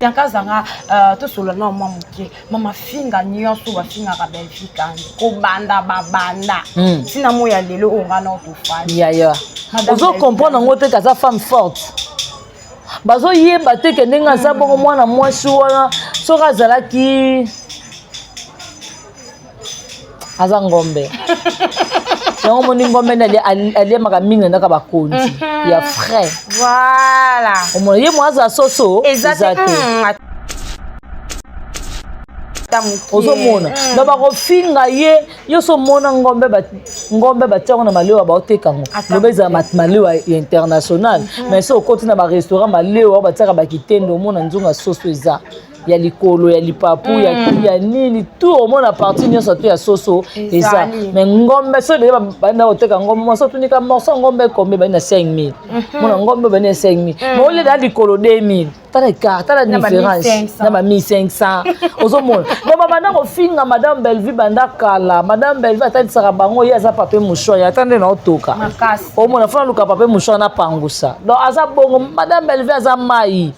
Bianca Zanga, euh, tosolola na mwa moke mama finga nyonso bafingaka Bellevue Kandi kobanda babanda ntina moi ya lelo oyo ngai nao tofandi. Yaya, ozo comprendre yango te, kaza femme forte, bazoyeba te ke ndenge aza bongo. Mwana mwasi wana, soki azalaki aza ngombe, yango moni ngombe nde aliemaka mingi na ndaka bakonzi ya frais. Voilà. Omona ye mwa aza soso. Eza eza te. te. Ata mokie. Ozomona, donc bakofinga ye nyonso. Omona ngombe, ngombe batiango na malewa, baoteka yango. Ata loba ezala malewa ya international, mais so okoti na barestaurant, malewa oyo batiaka bakitendo, omona nzunga soso eza ya likolo, ya lipapu, ya nini, tout. Omona partie nyonso to ya soso eza. Ezali. Mais ngombe, so ebele banda koteka ngombe, moso otunika morceau ngombe ekombe bani na 5000, mona ngombe bani na 5000, mais oleda likolo 2000. Tala écart, tala Na ba différence. 1500. Na ba 1500. Ozomona, bon, babanda kofinga madame Bellevue banda kala. Madame Bellevue atalisaka bango ye aza papier mouchoir, ata nde na otoka. Makasi. Omona, fona luka papier mouchoir na pangusa. Donc aza bongo, madame Bellevue aza mai.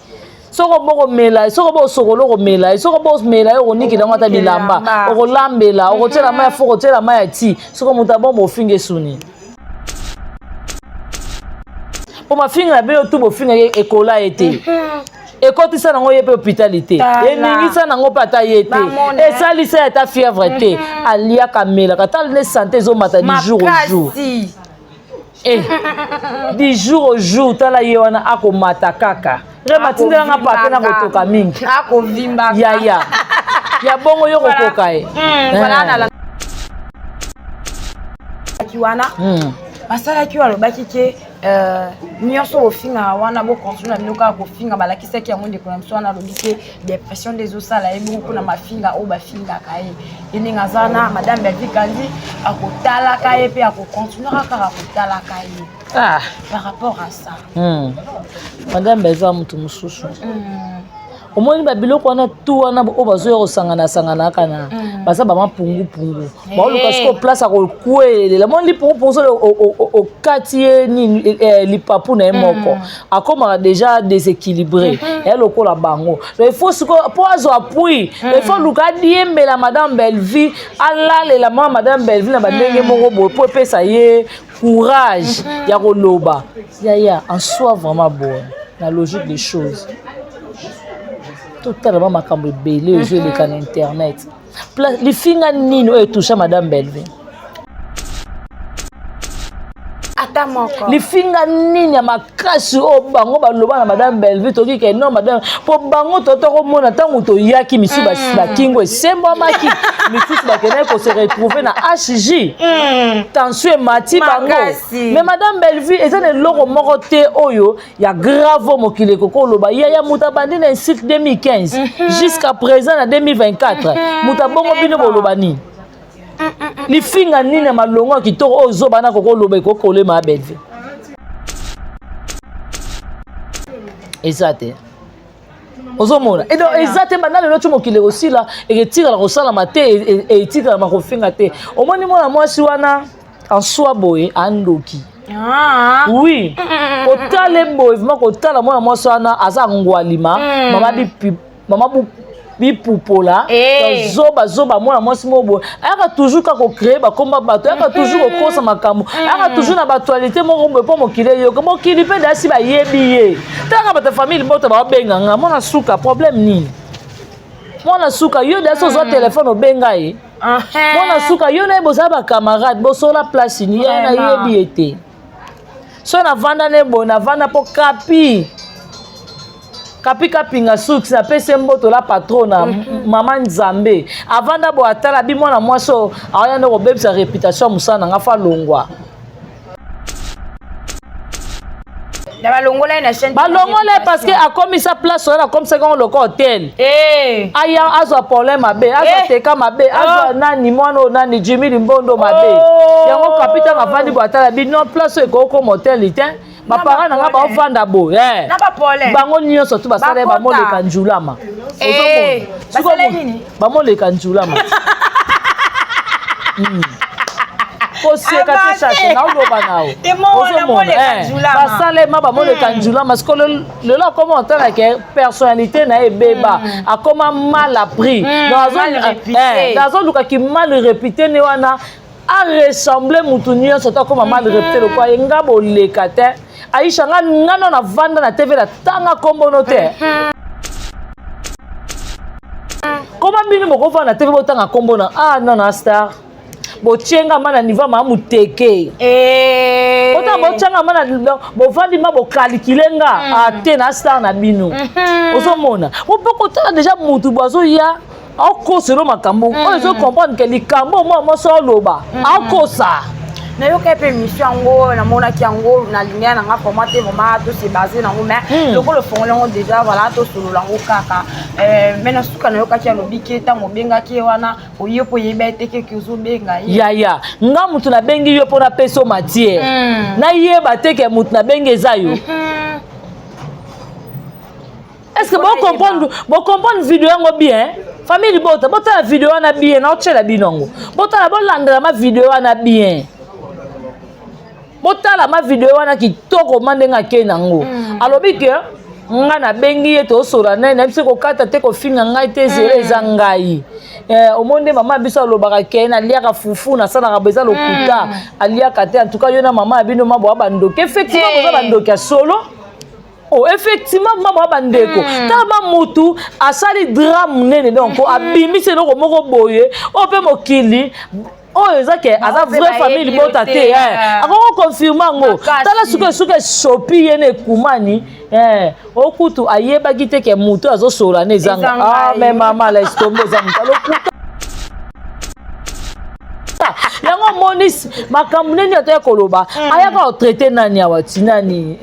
Soko bokomela ye, soko bosokola, okomela ye, soko bomela ye, okonikela yango ata bilamba. Bilamba. Okolambela, okotiela mai ya fo, okotiela mai ya ti. Soko moto abomba, ofinga esuni mpo mafinga na bino tu bofinga ye, ekola ye te, ekotisa nango ye mpe hôpital te. Tala. Eningisa nango mpe ata ye te. Bamona. Esalisa ye ata fièvre te. Aliaka, amelaka, tala nde santé ezomata du jour au jour. Makasi. Eh, du jour au jour, tala ye wana akomata kaka. Rema atindelanga pape na kotoka mingi. Akovimbaka. Yaya ya bongo yo kokoka ye. Voilà, nalandaki wana. Basalaki oyo alobaki ke nyonso bofingaka wana, bocontinue na bino kaka kofinga. Balakisaki yango ndeko na biso wana, alobi ke dépression nde ezosala ye bongo mpona mafinga oyo bafingaka ye. Ye ndenge aza na madame Bellevue Kandi, akotalaka ye mpe akocontinuaka kaka kotalaka ye. Ah. Par rapport à ça. Madame Bellevue moto mosusu. Omoni babiloko wana tu wana oyo bazoya kosangana-sangana kaka na baza bamapungupungu, baoluka sikoyo place ya kokwelela. Moni lipungupungu, soki okati ye nini, lipapu na ye moko akomaka déjà déséquilibré, eya lokola bango. Donc il faut sikoyo mpo azwa appui, il faut luka adiembela madame Bellevue, alalela mama madame Bellevue na bandenge moko boye mpo epesa ye courage ya koloba. Yaya, en soi vraiment boye, na logique des choses, totala ba makambo ebele ezoeleka na internet. Lifinga nini oyo etoucha madame Bellevue? Ata moko. Lifinga nini ya makasi oyo bango baloba na madame Bellevue? Toki ke non, madame, mpo bango tota komona ntango toyaki misusu bakingo esembwamaki, misusu bakendaki kose retrouver na HJ, tension emati bango. Makasi. Mais madame Bellevue eza na eloko moko te oyo ya grave oyo mokili ekoki oloba. Yaya, moto abandi na insulte 2015 jusqu'à présent na 2024, moto abongo bino boloba nini? Lifinga nini ya malongo ya kitoko oyo ozoba na kokoloba ekoki kolema ya Bellevue? Eza te. Ozomona, et donc eza te. Banda lelo ti mokili ekosila, eketikala kosalama te, etikalama kofinga te. Omoni mwana mwasi wana en soi boye andoki. Ah. Oui, kotala boye vraiment, kotala mwana mwasi wana aza ngwalima, mama bipi, mama bipupola. Eh. Zoba zoba, mwana mwasi moko boye ayaka toujours kaka kocréer bakomba bato, ayaka toujours kokosa makambo, ayaka toujours na baactualité moko boye mpo mokili eyoka. Mokili mpe dasi bayebi ye. Talaka bato ya famille libota baobenganga mwana suka, problème nini? Mwana suka, yo dasi ozwa telefone obenga ye. Mwana suka, yo na ye bozala bacamarade, bosola place ni ye, nayebi ye te. So navanda ne boye, navanda mpo kapi kapi kapinga suki, napesi ye mboto la patrona, mama Nzambe. Avanda boye, atala bi mwana mwasi oyo aoya nde kobebisa réputation ya mosala na nga, fa longwa. Na balongola ye na chaîne. Balongola ye parce que akomisa place wana, akomisaki yango loka hotel. Eh. Aya azwa problème mabe, azwa Eh. teka mabe, azwa Oh. nani, mwana oyo nani, Jimi Limbondo mabe. Oh. Yango kapitane avandi boye, atala bi non, place oyo ekokoma hotel te. Baparent na nga baPaulin. baovanda boye, eh. Na baPaulin. Bango nyonso tu basala ye. Bakota. Bamoleka njulama. Eh, Ozomona. basala nini? Bamoleka njulama. Koseka te, chache, naoloba nao. Ozomona basalema bamoleka njulama. Siko lelo akoma otalake personnalité na ye ebeba, akoma mal appris. Azolukaki mal réputé ne wana aressemble mutu nyonso to akoma mal réputé lokwa ye. Nga boleka te, Aisha. Nga ngano navanda na TV, natanga kombono te. Koma bino bokovanda na TV, botanga kombo na ah non, na star botienga ma na niveau ma muteke. Otanga botianga ma na bovandi ma bokalikile nga ate na star na bino. Ozomona mpo kotala déjà mutu bo azoya akoselo makambo oyo, ezocomprendre ke likambo mwa mwasi oloba akosa. Nayoka mpe émission yango, namonaki yango, nalingai nanga vraiment te, vraiment tose base nango, mais lokola ofongoli yango déjà, voilà, tosolola yango kaka. Mais na suka nayokaki alobi ke ntango obengaki ye wana, oye mpo oyeba ete keke ozobenga ye. Yaya, nga mutu nabengi yo mpo napesa yo matière, nayeba te ke mutu nabengi eza yo. Est ce que bocomprendre, bocomprendre video yango bien? Famille libota, botala video wana bien, naotiela bino yango. Botala, bolandela ma video wana bien, botala ma video wana kitoko ma ndenge akei nango. Alobi ke nga nabengi ye, tosola naye, nayebi soki kokata te, kofinga ngai te, ezela eza ngai. Omoni nde mama biso alobaka ke naliaka fufu, nasalaka bo, eza lokuta, aliaka te. En tout cas, yo na mama ya bino ma boya bandoki, effectivement. Boza bandoki ya solo. Oh, effectivement, mama boya bandeko. Tala ma mutu asali drame monene, donc abimisi eloko moko boye oyo mpe mokili oyo eza ke aza vraie famille libota te, akoki confirme yango. Tala sikoyo, soki esopi ye na ekumani okutu ayebaki te ke motu azosola na ezanga. Ah, mais mama, laisse tomber, eza motu alokuta yango. Omoni makambo nini atoya koloba, ayaka kotraite nani awa ti nani,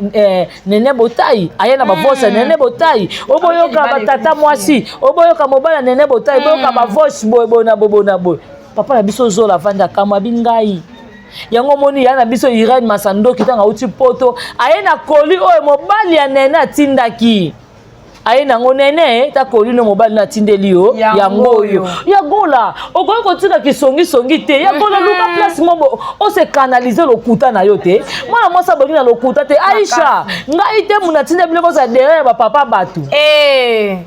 Nene Botai. Aye na bavoice ya Nene Botai, oboyoka batata mwasi, oboyoka mobali ya Nene Botai, boyoka bavoice boye boye na boye na boye. Papa na biso Zola avandi, akamwa bi ngai yango. Omoni ya na biso Irene Masandoki, ntango auti Poto, aye na koli oyo mobali ya Nene atindaki, aye nango. Nene, ta koli no mobali no atindeli yo yango oyo. Ya Gola, okoki kotika kisongisongi te. Ya Gola, luka place moko ose canaliser lokuta na yo te. Mwana mwasi abongi na lokuta te. Aisha, ngai te muna atinda bino bozala derrière ya bapapa bato,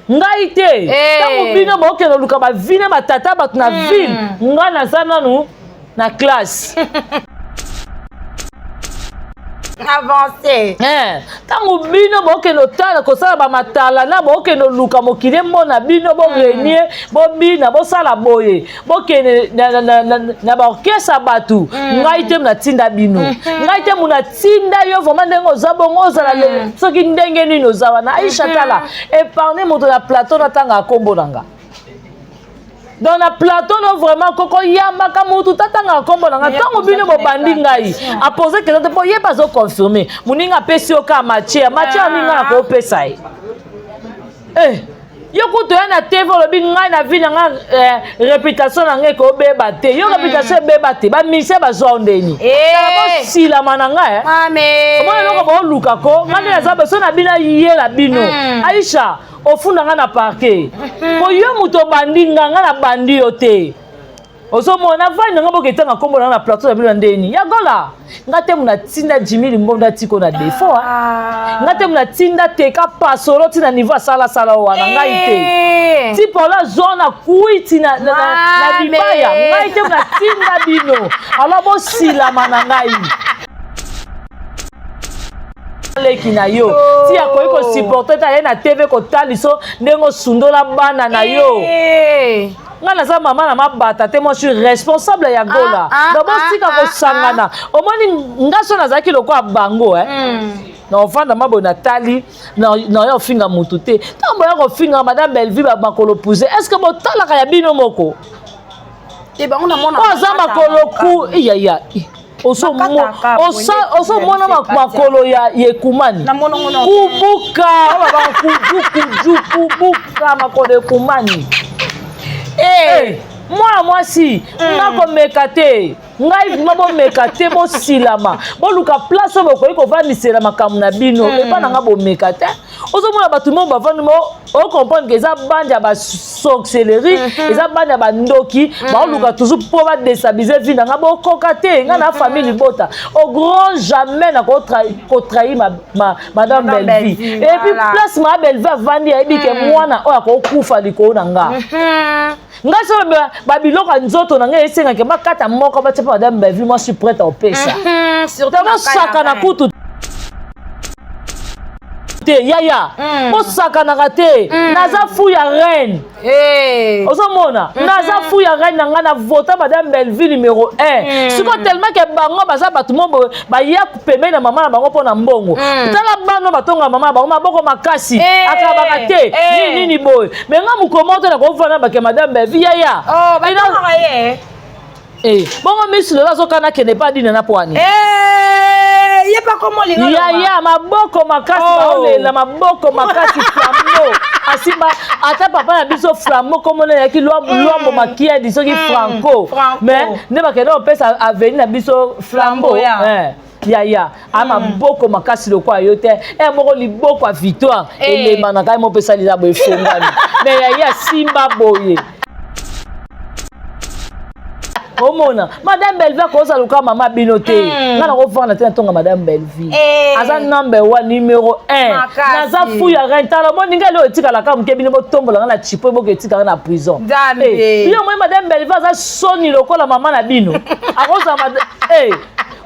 ngai te. Ntango bino bokende oluka bavine batata bato na ville, ngai naza nanu na classe. Avancé. Ntango bino bokende otala kosala bamatala na bokende oluka mokili emona bino, borenie, bobina, bosala boye, bokende na baorchestre ya bato, ngai te natinda bino. Ngai te mu natinda yo. Vraiment, ndenge oza bongo, ozala soki ndenge nini oza wana. Aisha, tala, épargne moto na plateau natanga nkombo na nga. Donc na plateau no, vraiment, koko yambaka mutu tatangaka nkombo na nga. Ntango bino bobandi, ngai apose question te mpo yeba azoconfirme. Moninga apesi yo ka matière, matière ninga na koopesa ye. Yo kutu oya na TV, olobi ngai na vie na nga, réputation na ngai ekobeba te. Yo réputation ebeba te, bamise bazwa yo ndeni. Bosilama na ngai, omona eloko booluka ko ngai nde naza beso na bino, ayela bino. Aisha, ofunda ngai na parquet po yo moto obandi nga, ngai nabandi yo te. Ozomona vandi nanga, boke etanga nkombo nanga na plateau na bino na ndeni. Ya Gola, nga te mu natinda Jimi Limbondo atiko na défaut. Nga te mu natinda teka pasolo ntina niveau asalasala wana, ngai te. Ti polo azwa na kwiti na libaya, ngai te mu natinda bino. Alors bosilama na ngai. Leki na yo ti akoki kosupporte te, aye na TV kotaliso ndenge osundola bana na yo. Nga naza mama na mabata te, moi je suis responsable ya Gola. Donc botika kosangana. Omoni nga so nazalaki lokola bango, na ovanda maboye, natali na yo ofinga mutu te. Ntango boya kofinga madame Bellevue makolo puse, est ce que botalaka ya bino moko? Oyo aza makolo ku yaya, ozomona makolo ya ekumani kubuka, oyo kuju kuju kubuka, makolo ekumani. Mwana mwasi, nga komeka te. Ngai vraiment, bomeka te, bosilama, boluka place oyo bokoki kovandisela makambo na bino. Epa na nga bomeka te. Ozomona bato mo bavandi mo. Ocomprendre ke eza bande ya basorcellerie, eza bande ya bandoki, baoluka toujours mpo badéstabiliser vie na nga. Bokoka te. Nga na famille libota, au grand jamais na kotrahir madame Bellevie. Et puis place ma Bellevie avandi, ayebi ke mwana oyo akokufa likolo na nga. Ngai so babiloko ya nzoto na ngai esengaki bakata moko, batia mpo madame Bellevie, moi suis prête opesa. Bosakana kutu te, yaya, bosakanaka te. Naza fou ya reine, ozomona, naza fou ya reine na ngai. Na vota madame Bellevue numéro 1. Sikoyo tellement ke bango baza bato mo boye, baya pembeni na mama na bango mpo na mbongo. Tala bano batonga mama na bango maboko makasi, akabaka te, nini nini boye. Me nga mokoma te, nakovanda bake madame Bellevue, yaya. Bongo misi lelo azokana kende mpe adina na pwani. Ye pa komo linga. Yaya, maboko makasi. Baolela maboko makasi. Flambeau asimba ata papa na biso Flambeau, komona eyaki Lwambo Makiadi, soki Franco, mais nde bakende kopesa aveni na biso Flambeau. Yaya, a maboko makasi lokola yo te. E moko liboko ya victoire elemba kai mopesa liza boye, efongwami. Mais yaya, simba boye, omona madame Bellevie akozala lokola mama bino te. Nga nakovanda te, natonga madame Bellevie. Aza number one, numéro 1. Naza fou ya reine. Tala, omoni ngai leo etikalaka moke, bino botombola nga na chipo, eboka etikanga na prison. Yo moi, madame Bellevie aza soni lokola mama na bino. Akozala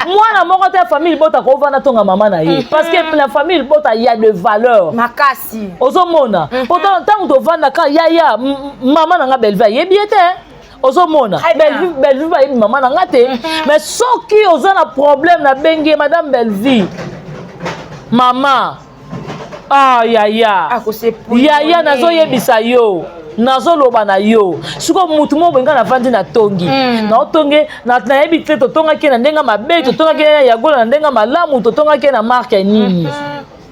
mwana moko te ya famille libota kovanda tonga mama na ye, parce que la famille libota ya de valeur. Makasi. Ozomona, pourtant ntango tovandaka, yaya, mama na nga Bellevie ayebi ye te. Ozomona, Bellevue bayebi mama na nga te. Mais soki oza na problème, nabengi ye madame Bellevue, mama. Ah, yaya, yaya, nazoyebisa yo, nazoloba na yo sikoyo, mutu moko boye, ngai navandi na tongi, naotonge, nayebi te totongaki na ndenge mabe, totongaki ya Gola na ndenge malamu, totongaki na marque nini.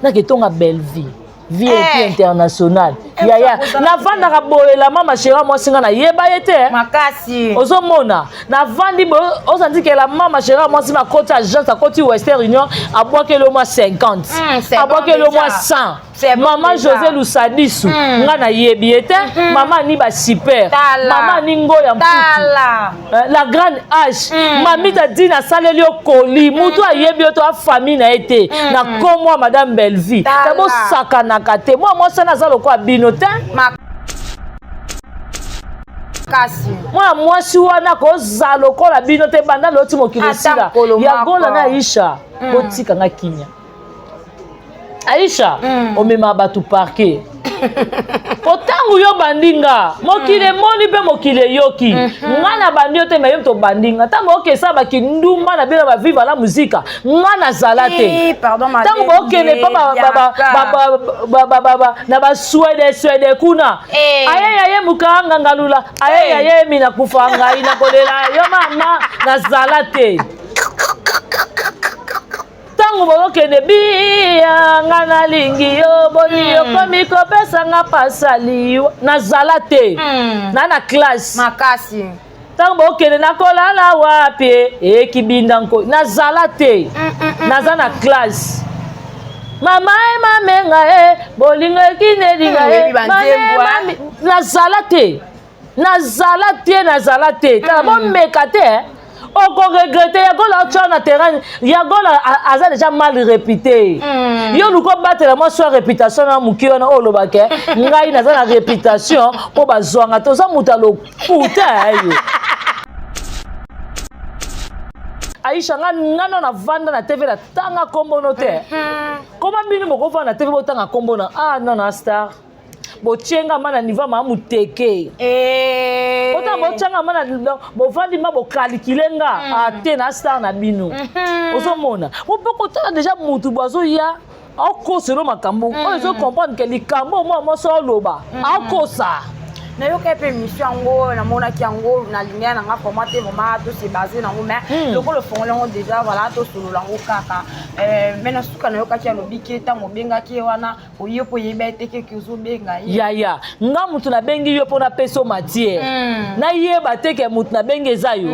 Naketonga Bellevue VIP international. Yaya, navandaka boye, mama shera mwasi nga nayeba ye te. Makasi. Ozomona, navandi boye, ozandikela mama shera mwasi, makoti agence, akoti Western Union, abwakeli yo mwa 50, abwakeli yo mwa 100. Mama José Lusadisu, nga nayebi ye te. Mama ani basuper, mama ani Ngoya Mputu, la grande H, mamita Dina asaleli yo koli, mutu ayebi yo to afamille na ye te, na kombo ya madame Bellevie. Ta bosakanaka te. Mwa mwasi wana aza lokola bino te. Mwana mwasi wana kozala lokola bino te. Banda loti mokili esila, ya Gola na Aisha, botikanga kimia. Aisha, omema bato parquet po ntango yo bandi nga, mokili emoni mpe mokili eyoki. Nga na bandi yo te, me yo moto obandi nga. Ntango okesa bakindumba na bino baviva la muzika, nga nazala te. Ntango bokende mpa na baswede swede kuna, aye yaye mokanga ngalula, aye yaye mina kufa, ngai nakolela yo mama, nazala te. Ntango bokokende biya, nga nalingi yo, boni yokomi kopesanga pasali, nazala te. Na classe. Makasi. Ntango bokende nakolala wapi, ekibinda nko, nazala te, naza na classe. Mama e mamenga e bolingo ekinelinga e, nazala te, nazala te, nazala te. Tala, bomeka te, okoregretter. Ya Gola otya na terrain, ya Gola aza déjà mal réputé. Yo luka obatela mwa swa réputation na moki wana oyo olobake ngai naza na réputation mpo bazwanga te. Oza moto ya lokuta yo. Aisha, nga ngano navanda na TV, natanga nkombono te. Koma bino bokovanda na TV, botanga nkombo na ah non, na star botienga ma na niveau ma muteke. Otanga botianga ma na bovandi ma bokalikile nga ate na star na bino. Ozomona, mpo kotala déjà mutu bo azoya akoselo makambo oyo, ezocomprendre ke likambo mwa mwasi oloba akosa. Nayoka mpe émission yango, namonaki yango, nalingai nanga vraiment te, vraiment tose base nango, mais lokola ofongoli yango déjà, voilà, tosolola yango kaka. Mais na suka nayokaki alobi ke ntango obengaki ye wana, oye mpo oyeba ete keke ozobenga ye. Yaya, nga mutu nabengi yo mpo napesa yo matière, nayeba te ke mutu nabengi eza yo.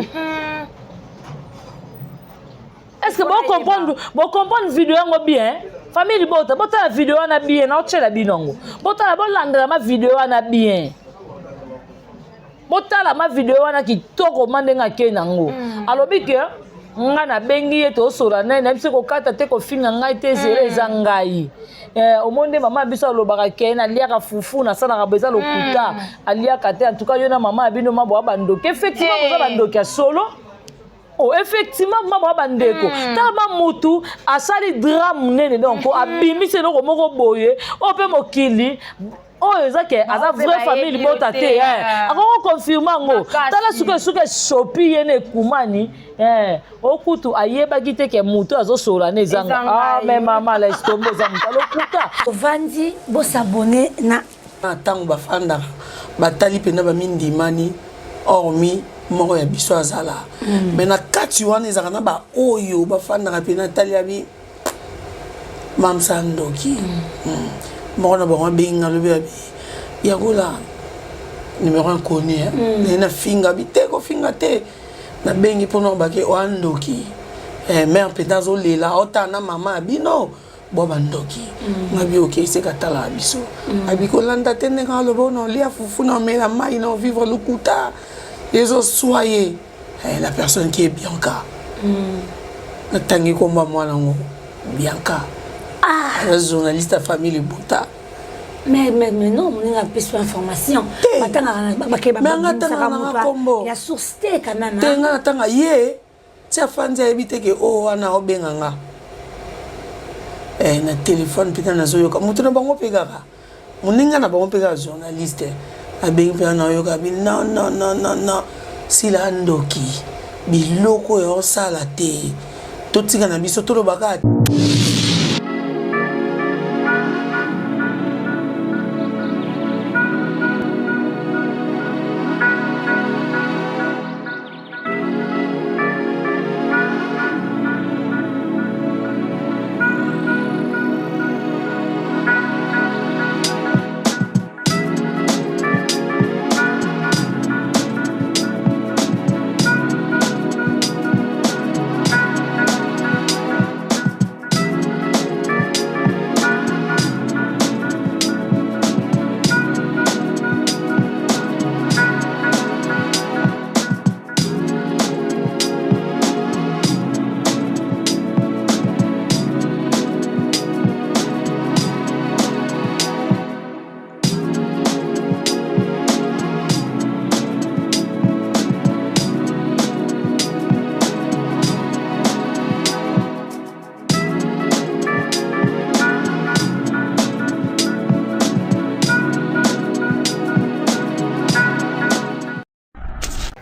Est ce que bocomprendre, bocomprendre video yango bien? Famille libota, botala video wana bien, naotiela bino yango. Botala, bolandela ma video wana bien. Botala ma video wana kitoko ma ndenge akei nango. Alobi ke nga nabengi ye tosola naye, nayebi se kokata te, kofinga ngai te, zela eza ngai. Omoni nde mama ya biso alobaka ke naliaka fufu, nasalaka bo, eza lokuta, aliaka te. En tout cas yo na mama ya bino ma boa bandoki, effectivement boza bandoki ya solo. Oh, effectivement mama boa bandeko. Tala ma mutu asali drame monene, donc abimisi eloko moko boye oyo mpe mokili oyo eza ke aza vraie famille libota te, akoki confirme yango. Tala sikoyo soki esopi ye na ekumani, okutu ayebaki te ke motu azosola na ezanga. Ah, mais mama, laisse tomber, oza motu alokuta. Ovandi bosabone na Ntango bafandaka, batali mpenza bamindimani, hormis moko ya biso azala, mais na kati wana ezalaka na baoyo bafandaka mpena tali abi mamsa ndoki. Moko na bango abengi, alobi abi yakola numéro inconnu, naye nafinga abi te, kofinga te, nabengi mpona bake oa ndoki. Mare mpenza azolela, aotala na mama ya bino bo bandoki. Ngabi oke eseka, talaka biso abi kolanda te ndenge aloba na olia fufu, na omela mai, na ovivre lokuta ezoswa ye. La personne qui est Bianca, natangi komba mwana yango Bianca, aza journaliste ya famille libota. Mais non, moninga apesi information, batangaka babimisaka kombo ya source te quand même. Te, nga natanga ye ti afandi, ayebi te ke oyo wana obenga nga na telefone mpenza, nazoyoka moto na bango mpe kaka moninga na bango mpe kaka journaliste abengi mpenza, nayoka bi non, non, non, non, non, sila ndoki, biloko oyo osala te, totika na biso, tolobaka.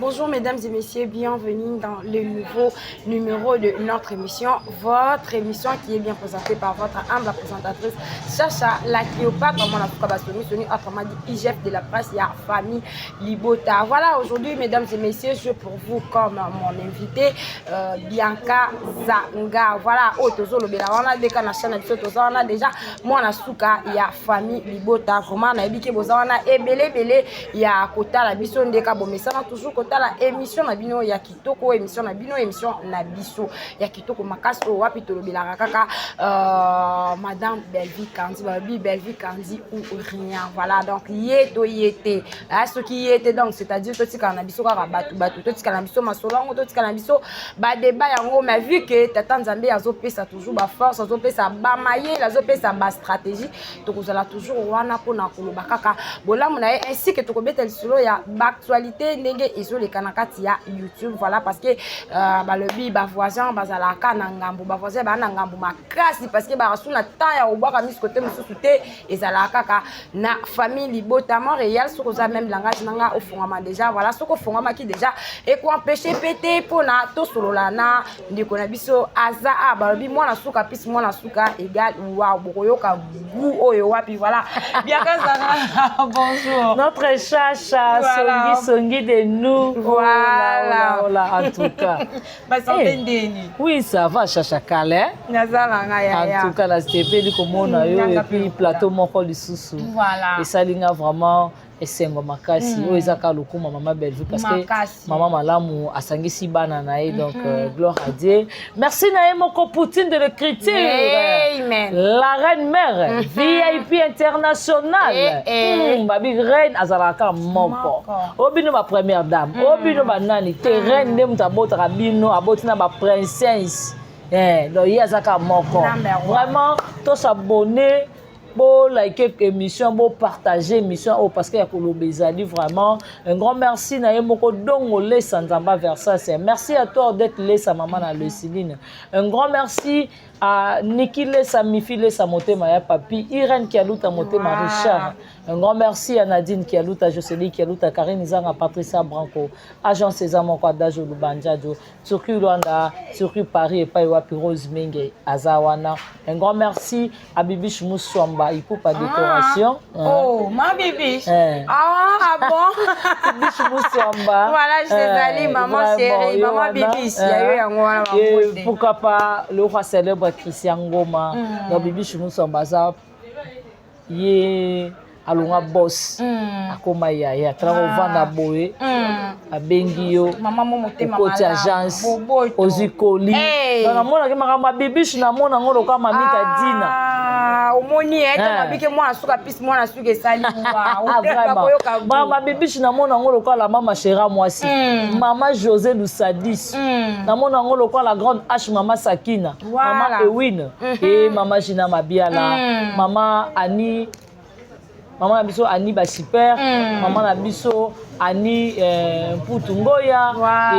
Bonjour mesdames et messieurs, bienvenue dans le nouveau numéro de notre émission, votre émission qui est bien présentée par votre humble présentatrice Chacha la Cléopâtre, mon Basoni, Soni, autrement dit IGF de la presse, il y a famille Libota. Voilà, aujourd'hui mesdames et messieurs, je pour vous comme mon invité Bianca Zanga. Voilà, oh tozolobela wana deka na chaîne biso toza wana déjà mwana suka ya famille Libota. Vraiment nayebi ke boza wana ebele ebele ya kotala biso ndeka bomesana toujours kotala émission na bino ya kitoko, émission na bino, émission na biso ya kitoko makasi oyo wapi tolobelaka kaka madame Bellevue Kandi. Balobi Bellevue Kandi ou rien. Voilà, donc ye to ye te, soki ye te, donc c'est-à-dire totikala na biso kaka bato bato, totikala na biso masolo yango, totikala na biso badébat yango. Mais vu que tata Nzambe azopesa toujours baforce, azopesa bamayele, azopesa bastratégie, tokozala toujours wana mpona koloba kaka bolamu na ye, ainsi que tokobeta lisolo ya baactualité ndenge ezoleka na kati ya YouTube. Voilà, parce que balobi bavoisin bazalaka na ngambo, bavoisin baa na ngambo makasi, parce que bakasu na temps ya kobwaka miso kote mosusu te, ezalaka kaka na famille libota. Montréal, soki oza même langage na nga, ofongama déjà. Voilà, soki ofongamaki déjà, ekoempêche mpe te mpona tosolola na ndeko na biso aza a balobi mwana suka pisi mwana suka égal wow, bokoyoka goût oyo wapi. Voilà, Bianca Zara, bonjour. Notre Chacha. Voilà. Songi songi de nous. Voilà. Oh là, oh là, en tout cas. Basanté ndeni? Oui, ça va, Chacha Kale. Nazala nga yaya. En tout cas nasepeli komona yo et puis plateau moko lisusu. Voilà. Esalinga vraiment. Esengo makasi. Oyo eza kaka lokumu mama Bellevue, parce que Makasi. mama malamu asangisi bana na ye. Donc gloire à Dieu. Merci na ye moko Poutine de l'écriture. Amen. La reine mère VIP internationale. Eh, eh. Babi reine azalaka moko. Moko. Oyo bino bapremière dame, oyo bino banani te, reine nde moto abotaka bino, aboti na baprincesse. Donc ye azalaka moko. Number one. Vraiment, tos'abonner, bolike émission, bopartage émission oyo, parce que ya koloba ezali. Vraiment, un grand merci na ye moko Dongo Lesa Nzamba Versas. Merci à toi, Odette Lesa, mama na Lesiline. Un grand merci à Niki Lesa, Mifi Lesa, motema ya papi Irène Kialuta, motema Richard. Un grand merci à Nadine Kialuta, Jocelyne Kialuta, Karine Zanga, Patricia Branco, agent César moko, Adajo Lubanjajo, Turquie Luanda, Turquie Paris, epai wapi Rose Menge aza wana. Un grand merci à Bibiche Mousswamba Ipupa décoration. Oh, ma bibiche. Eh. Ah, ah bon. Bibiche Mousswamba. Voilà, je salue, maman chérie, maman Bibiche. Il y a eu yango wana Et bambote. pourquoi pas le roi célèbre Christian Ngoma. Donc Bibiche Mousswamba aza ye alonga boss, akoma yaya, tala kovanda boye, abengi yo, Mama mo motema okoti malamu. agence, Boboto. ozwi koli. Hey. Donc namonaki makambo ya Bibiche, namona yango lokola Mamita Dina. Ah, omoni ye ntango Eh. abiki mwana suka pisi mwana suka esali. Ah, vraiment. Bakoyoka. Mama Bibiche, namona yango lokola mama Shera mwasi, mama José Lusadis. Namona yango lokola la grande H, mama Sakina, mama Ewine et mama Gina Mabiala, mama Ani, mama na biso Ani Basiper, mama na biso Ani Mputu Ngoya.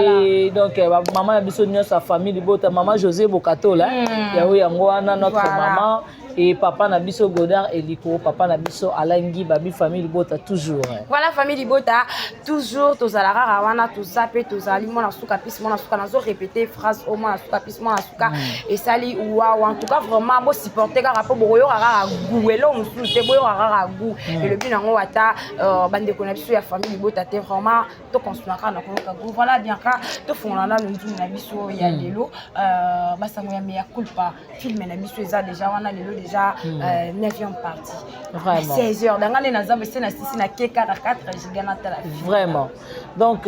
Et donc mama na biso nyonso ya famille libota, mama José Bokatola, yango yango wana notre maman et papa na biso Godard Eliko, papa na biso Alangi Babi. Famille libota toujours, hein. Voilà, famille libota toujours, tozala kaka wana, toza mpe tozali mwana suka pisi mwana suka. Nazo répéter phrase o mwana suka pisi mwana suka esali wawa. En tout cas, vraiment, bosupporte kaka mpo bokoyoka kaka gu elo mosusu te, boyoka kaka gu elobi nango ata bandeko na biso ya famille libota te. Vraiment, tocontinue kaka na koyoka gu. Voilà, Bianca, tofongola nano nzungu na biso ya lelo, basango ya Mea Culpa. Film na biso eza déjà wana lelo, déjà 9e partie. Vraiment. 16 heures danga nde naza bese na sisi na ke kaka 4 giga natala film. Vraiment, donc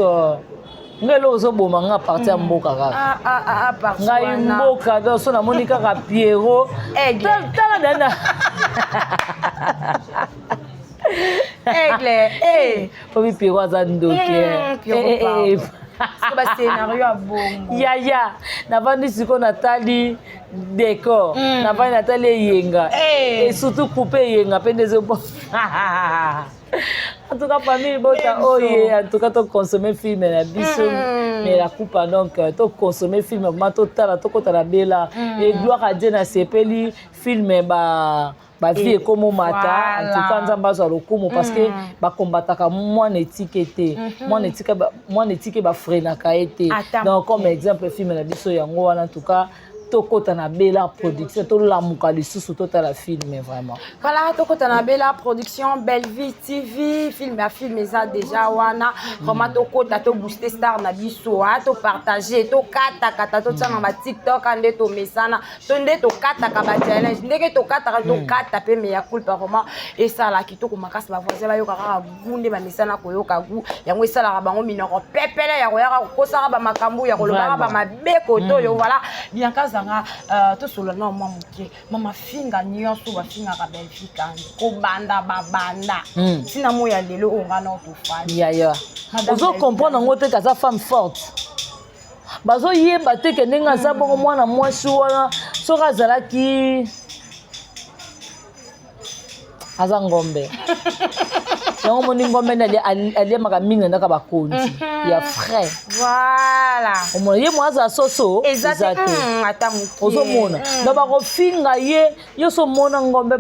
ngai eloko ozoboma nga parti ya mboka kaka. Ah, ah, ah, ah, parti Ngai wana. mboka, donc so namoni kaka Pierrot. Aigle. Tala dana. Aigle, eh. Obi Pierrot aza ndoki. Pierrot, Eh, eh, eh. pardon. Parce que bascénario ya bongo. Yaya, navandi sikoyo, natali décor, navandi natali eyenga. Eh. Et surtout coupe eyenga mpe nde ezobo. En tout cas, famille bota Biso. oye, en tout cas toconsommer film na biso mais la coupe. Donc toconsommer film vraiment, totala, tokota na bela et gloire à Dieu, nasepeli film ba bavie ekomomata. En tout cas, Nzambe azwa lokumu, parce que bakombataka mwana etike te, mwana etike, mwana etike bafreinaka ye te. Ata Donc comme exemple, film na biso yango wana. En tout cas, tokota na Bela Production, tolamuka lisusu, totala film vraiment. Voilà, tokota na Bela Production, Bellevue TV, film ya film eza déjà wana. Vraiment, tokota, tobooste star na biso, topartage, tokatakata, totia na baTikTok nde tomesana to nde tokataka bachallenge, ndenge tokataka, tokata mpe Mea Culpa. Vraiment, esala kitoko makasi. Bavoisin bayoka kaka gu nde bamesana koyoka gu yango, esalaka bango minoko pepele ya koyaka kokosaka bamakambo ya kolobaka bamabe koto oyo. Voilà, Bianca azanga, tosolola na mwa moke. Mama finga nyonso bafingaka Belfika kobanda babanda ntina mo ya lelo oyo nga na tofandi. Yaya, ozocomprendre yango te, kaza femme forte, bazoyeba te ke ndenge aza bongo mwana mwasi wana, soki azalaki aza ngombe yango, omoni ngombe nde aliemaka mingi na ndaka bakonzi ya frais. Voilà. Omona ye mo azala soso. Eza eza te. te. Ata moke. Ozomona, donc bakofinga ye nyonso. Omona ngombe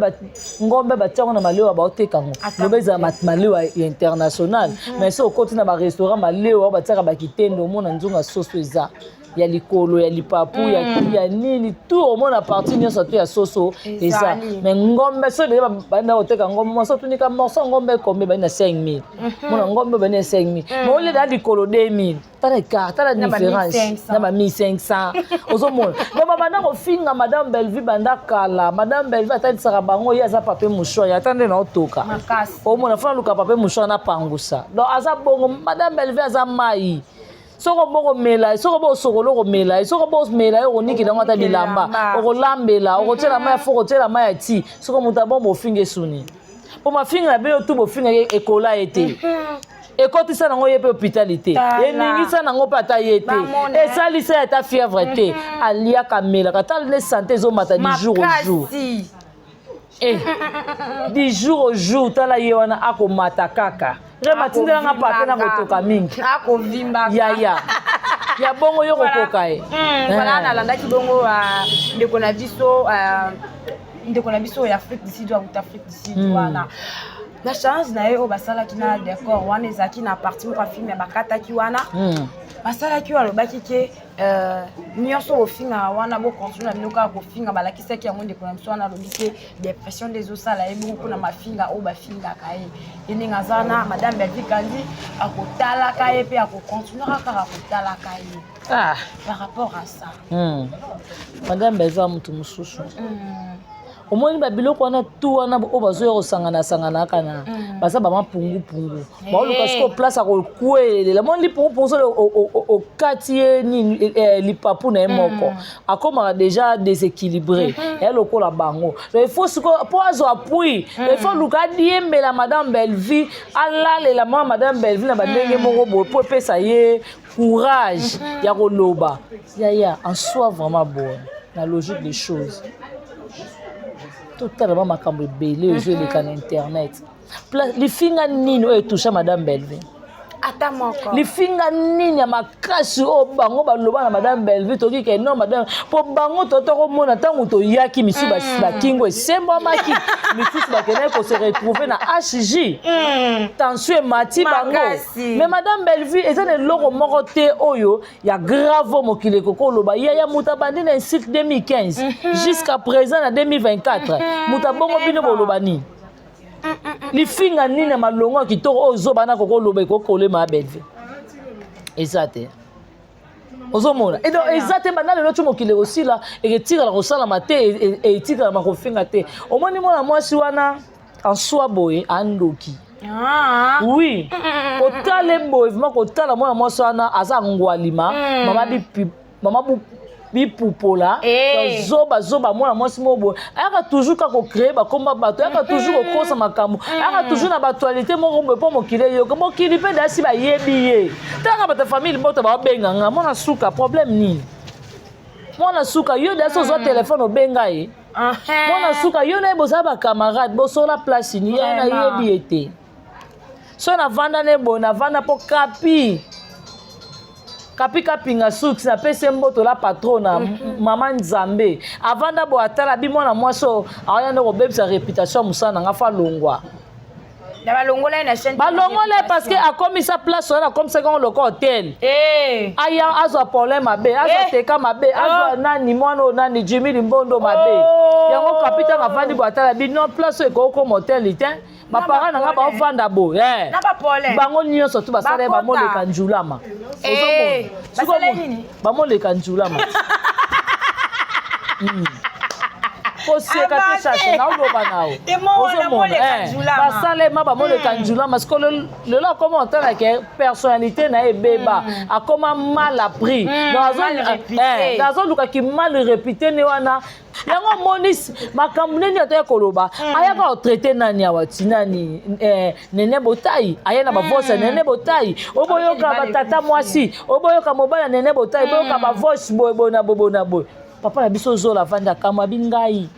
ngombe batiango na malewa, baoteka yango. Ata loba ezala malewa ya international, mais so okoti na barestaurant, malewa oyo batiaka bakitende, omona nzonga soso eza. Ya likolo, ya lipapu, ya nini, tout omona partie nyonso to ya soso eza. Mais ngombe, so deja banda koteka ngombe, morceau tunika, morceau ngombe ekombe bani na 5000. Mona ngombe bani na 5000, mais oleda likolo 2000. Tala écart, tala différence na ba 1500. Ozomona, donc babanda kofinga Madame Bellevue banda kala. Madame Bellevue atalisaka bango, ye aza papier mouchoir, ye ata nde na otoka. Omona fona luka papier mouchoir na pangusa. Donc aza bongo, Madame Bellevue aza mai. Soki obokomela, soki obosokola, okomela ye. Soki obomela ye, okonikela yango ata bilamba, okolambela, okotiela mai ya fo, okotiela mai ya ti. Soki moto abomba, ofinga esuni mpo mafinga na bino tu, bofinga ye, ekola ye te, ekotisa nango ye mpe hôpital te, eningisa nango mpe ata ye te, esalisa ye ata fièvre te. Aliaka, amelaka, tala nde santé ezomata du jour au jour. Du jour au jour, tala ye wana akomata kaka. Rema tindelanga pate na kotoka mingi. Yaya ya bongo, yo kokoka ye. Voilà, nalandaki bongo ndeko na biso, ndeko na biso ya Afrique du Sud, akuta Afrique du Sud wana na challenge na ye oyo basalaki na décor wana. Ezalaki na partie moko ya film ya bakataki wana, basalaki oyo alobaki ke nyonso bofingaka wana, bocontinue na bino kaka kofinga. Balakisaki yango, ndeko na biso wana alobi ke dépression nde ezosala ye bongo mpona mafinga oyo bafingaka ye. Ye ndenge aza na Madame Bellevue Kandi, akotalaka ye mpe akocontinuera kaka kotalaka ye. Par rapport à ça? Madame Bellevue motu mosusu. Omoni babiloko wana tu wana oyo bazoya kosangana-sangana kaka na baza bamapungupungu, baoluka sikoyo place ya kokwelela. Moni lipungupungu, soki okati ye nini, lipapu na ye moko akomaka déjà déséquilibré, eya lokola bango. Donc il faut sikoyo mpo azwa appui, il faut luka adiembela Madame Bellevue, alalela mwa Madame Bellevue na bandenge moko boye mpo epesa ye courage ya koloba. Yaya, en soi vraiment boye, na logique des choses, totala ba makambo ebele oyo ezoeleka na internet. Lifinga nini oyo etoucha Madame Bellevue? Ata moko. Lifinga nini ya makasi oyo bango baloba na Madame Bellevue? Toki ke non, madame, mpo bango totokomona ntango toyaki misusu bakingo esembwamaki, misusu bakendaki kose retrouver na HJ, tension emati bango. Mais Madame Bellevue eza na eloko moko te oyo ya grave mokili ekoki oloba. Yaya, moto abandi na insulte 2015 jusqu'à présent na 2024, moto abongo bino boloba nini? Lifinga nini ya malongo ya kitoko oyo ozobana koko oloba ekokolema ya Bellevue? Eza te. Ozomona, et donc eza te. Banda lelo ti mokili ekosila, eketikala kosalama te, etikala makofinga te. Omoni mwana mwasi wana en soi boye andoki. Oui, kotala boye vraiment, kotala mwana mwasi wana aza ngwalima, mama bipi, mama bipupola. Zoba zoba, mwana mwasi moko boye ayaka toujours kaka kocréer bakomba bato, ayaka toujours kokosa makambo, ayaka toujours na baactualité moko boye mpo mokili eyoka. Mokili mpe dasi bayebi ye. Talaka bato ya famille libota baobenganga mwana suka, problème nini? Mwana suka, yo dasi ozwa telefone obenga ye. Mwana suka, yo na ye bozala bacamarade, bosola place ni ye, nayebi ye te. So navanda ne boye, navanda mpo kapi kapi kapinga suki, napesi ye mboto la patrona, mama Nzambe. Avanda boye, atala bi mwana mwasi oyo aoya nde kobebisa réputation ya mosala na nga, fa longwa. Na balongola ye na chaîne. Balongola ye parce que akomisa place wana, akomisaki yango loka hotel. Aya azwa problème mabe, azwa teka mabe, azwa nani, mwana oyo nani, Jimi Limbondo mabe. Yango kapitane avandi boye, atala bi non, place oyo ekokoma hotel te. Baparent na nga baovanda boye, bango nyonso tu basala ye, bamoleka njulama, bamoleka njulama. Koseka te, chache naoloba nao. Ozomona basalema, bamoleka njulama. Siko lelo akoma otala ke personnalité na ye ebeba, akoma mal appris, azolukaki mal réputé ne wana. Yango omoni makambo nini atoya koloba, ayaka kotraiter nani awa ti nani, Nene Botai, aye na bavoice ya Nene Botai. Oboyoka batata mwasi, oboyoka mobali ya Nene Botai, boyoka bavoice boye boye na boye na boye. Papa na biso Zola avandi, akamwa bi ngai.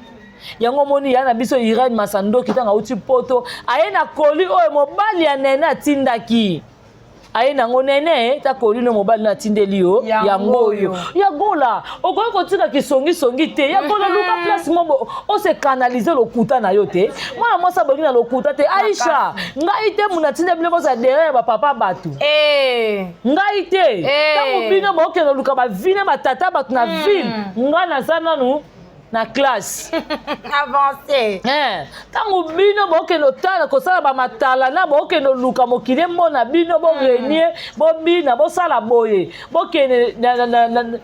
Yango omoni ya na biso Irene Masandoki, ntango auti Poto, aye na koli oyo mobali ya Nene atindaki. Aye nango nene ta kolino mobali na atindeli yo yango oyo. Ya Gola, okoki kotika kisongisongi te. Ya Gola, luka place moko ose canaliser lokuta na yo te. Mwana mwasi abongi na lokuta te. Aisha, ngai te muna tinda bino boza derrière ba papa bato. Ngai te. Ntango bino bokende luka ba vie na batata bato na ville, ngai naza nanu na classe. Avancé. Ntango bino bokende otala kosala bamatala na bokende oluka mokili emona bino, borenie, bobina, bosala boye, bokende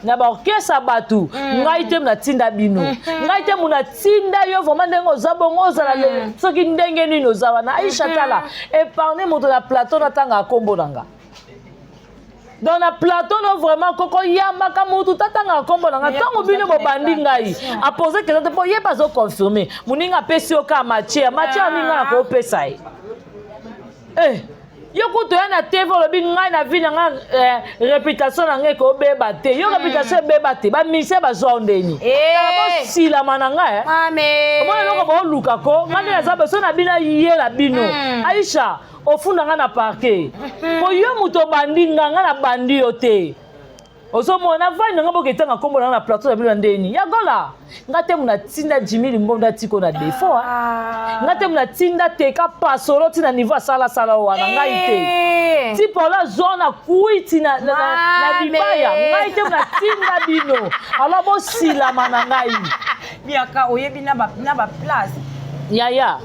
na baorchestre ya bato, ngai te natinda bino. Ngai te natinda yo. Vraiment, ndenge oza bongo, ozala soki ndenge nini oza wana. Aisha, tala, épargne moto na plateau natanga nkombo na nga. Donc na plateau no, vraiment, koko yambaka mutu tatangaka nkombo na nga. Ntango bino bobandi, ngai apose question te, mpo ye bazoconfirme. Moninga apesi yo kaka matière, matière nini ngai nakopesa ye? Eh, yo kutu ya na TV, olobi ngai na vie na nga, réputation na ngai ekobeba te. Yo réputation ebeba te, bamisie bazwa ndeni. Bosilama na ngai. Omona eloko booluka ko ngai nde naza beso na bino, ayela bino. Aisha, ofunda ngai na parquet po yo moto obandi nga, ngai nabandi yo te. Ozomona vani na nga, boke etanga nkombo na nga na plateau na bino na ndeni. Ya Gola, nga te muna tinda Jimi Limbondo atiko na défaut. Nga te muna tinda teka pasolo ntina niveau asalasala wana, ngai te. Ti Paulo azwa na kwiti na libaya, ngai te muna tinda bino. Alors bosilama na ngai. Biaka, oyebi na baplace. Yaya.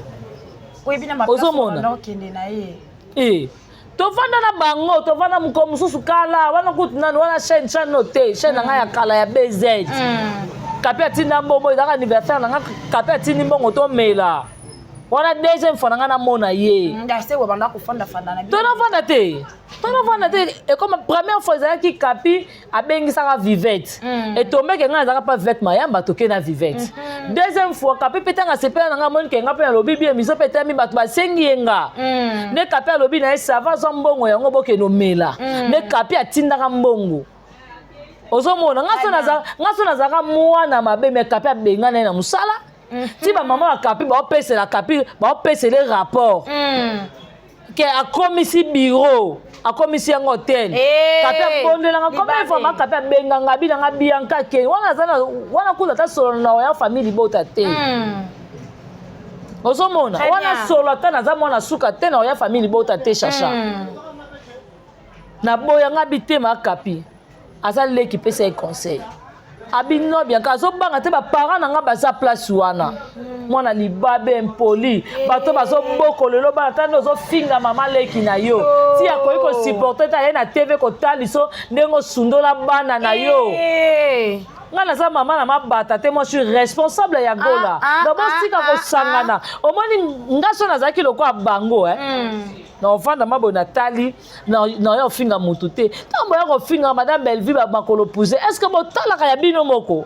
Oyebi na baplace. Ozomona. Okende na ye. E tovanda na bango, tovanda mokolo mosusu kala wana kutu nanu wana chaîne chano te, chaîne na ngai ya kala ya BZ. Kapi atinda mbongo, ezalaka anniversaire na nga. Kapi atindi mbongo, tomela wana. Deuxième fois na ngai namona ye. Banda kofandafanda na Tonafanda te, tonafanda te. Ekoma première fois ezalaki Kapi abengisaka Vivete. Etombeke ngai nazalaka mpa Vivete Mayamba, toke na Vivete. Deuxième fois, Kapi mpe ntango asepela na ngai, amoni ke nga mpe nalobi bien, miso mpe etami, bato basengi ye nga. Nde Kapi alobi na ye: "Ça va, azwa mbongo yango, bokende omela." Nde Kapi atindaka mbongo. Ozomona, nga so nazalaka mwana mabe, mais Kapi abengana ye na mosala. Ti bamama bakapi baopesela Kapi, baopesele rapport ke akomisi bureau, akomisi yango hotel. Kapi abondelanga combien de fois? Makapi abenganga, abinanga Bianca ke wana aza wana kuta ata solo na ya famille libota te. Ozomona wana solo, ata naza mwana suka te na oya famille libota te. Chacha, naboyanga bitema. Kapi aza leki, pesa ye conseil. Abino Bianca azobanga te, baparent na nga baza place wana. Mwana libabe, impoli, bato bazoboko lelo bana. Tanda ozofinga mama leki na yo, ti akoki kosupporter te, aye na TV kotaliso ndenge osundola bana na yo. Nga naza mama na mabata te, moi je suis responsable ya Gola. Donc botika kosangana. Omoni, nga so nazalaki lokola bango, na ovanda maboye, natali na yo ofinga motu te. Ntango boya kofinga madame Bellevue makolo pousse, est ce que botalaka ya bino moko?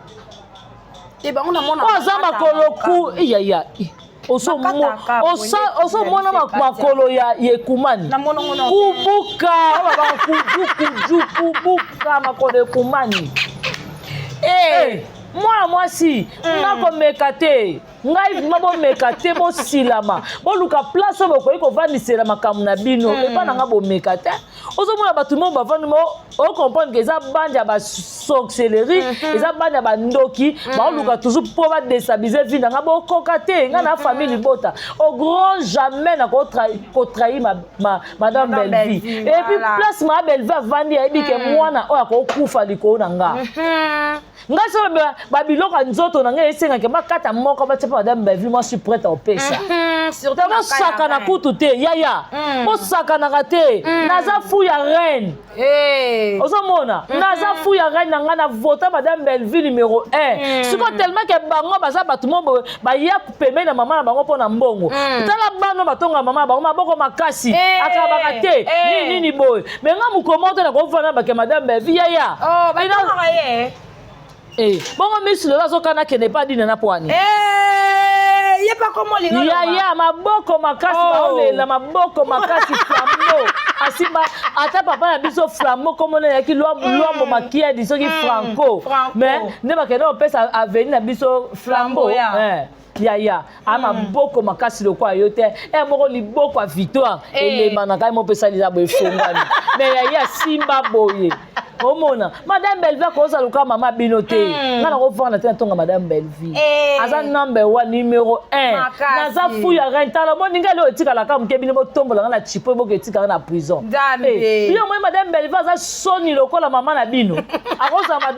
Oyo aza makolo ku eyaya, osomona makolo ya ekumani kubuka, oyo kujukuju kubuka, makolo ekumani. Mwana mwasi, nga komeka te. Ngai vraiment, bomeka te, bosilama, boluka place oyo bokoki kovandisela makambo na bino. Epa na nga bomeka te. Ozomona bato moko bavandi mo, ocomprendre ke eza bande ya basorcellerie, eza bande ya bandoki, baoluka toujours mpo badéstabiliser vie na nga. Bokoka te. Ngai na famille libota, au grand jamais na kotrahir madame Bellevue. Et puis place ma Bellevue avandi, ayebi ke mwana oyo akokufa likolo na nga. Ngai so babiloko ya nzoto na ngai esengaki bakata moko, batia mpo madame Bellevue, moi suis prête opesa. Bosakana kutu te, yaya, bosakanaka te. Naza fou ya reine. Ozomona, naza fou ya reine na ngai, na vota madame Bellevue numéro 1. Sikoyo tellement ke bango baza bato mo boye, baya pembeni na mama na bango mpo na mbongo. Tala bano batonga mama na bango maboko makasi, akabaka te nini nini boye. Mais nga mokoma te, nakovanda bake madame Bellevue, yaya. Bongo misu lelo azokana kende epa dina na pwani. Yaya, maboko makasi, baolela maboko makasi. Flambeau asimba ata papa na biso Flambeau, komona eyaki Lwambo Makiadi, soki Franco, mais nde bakende kopesa avenue na biso Flambeau. Yaya a maboko makasi lokola yo te. E moko liboko ya victoire elembanaka ye mopesa liza boye efongwami. Mais yaya simba boye, omona Madame Bellevie akozala lokola mama bino te. Nga nakovanda te, natonga Madame Bellevie. Aza number one, numéro 1. Makasi. Naza fu ya reine. Tala, moninga eloko etikalaka moke, bino botombolanga na chipo, eboka etikaka na prison. Nzambe. Eh, bino moi Madame Bellevie aza soni lokola mama na bino akozala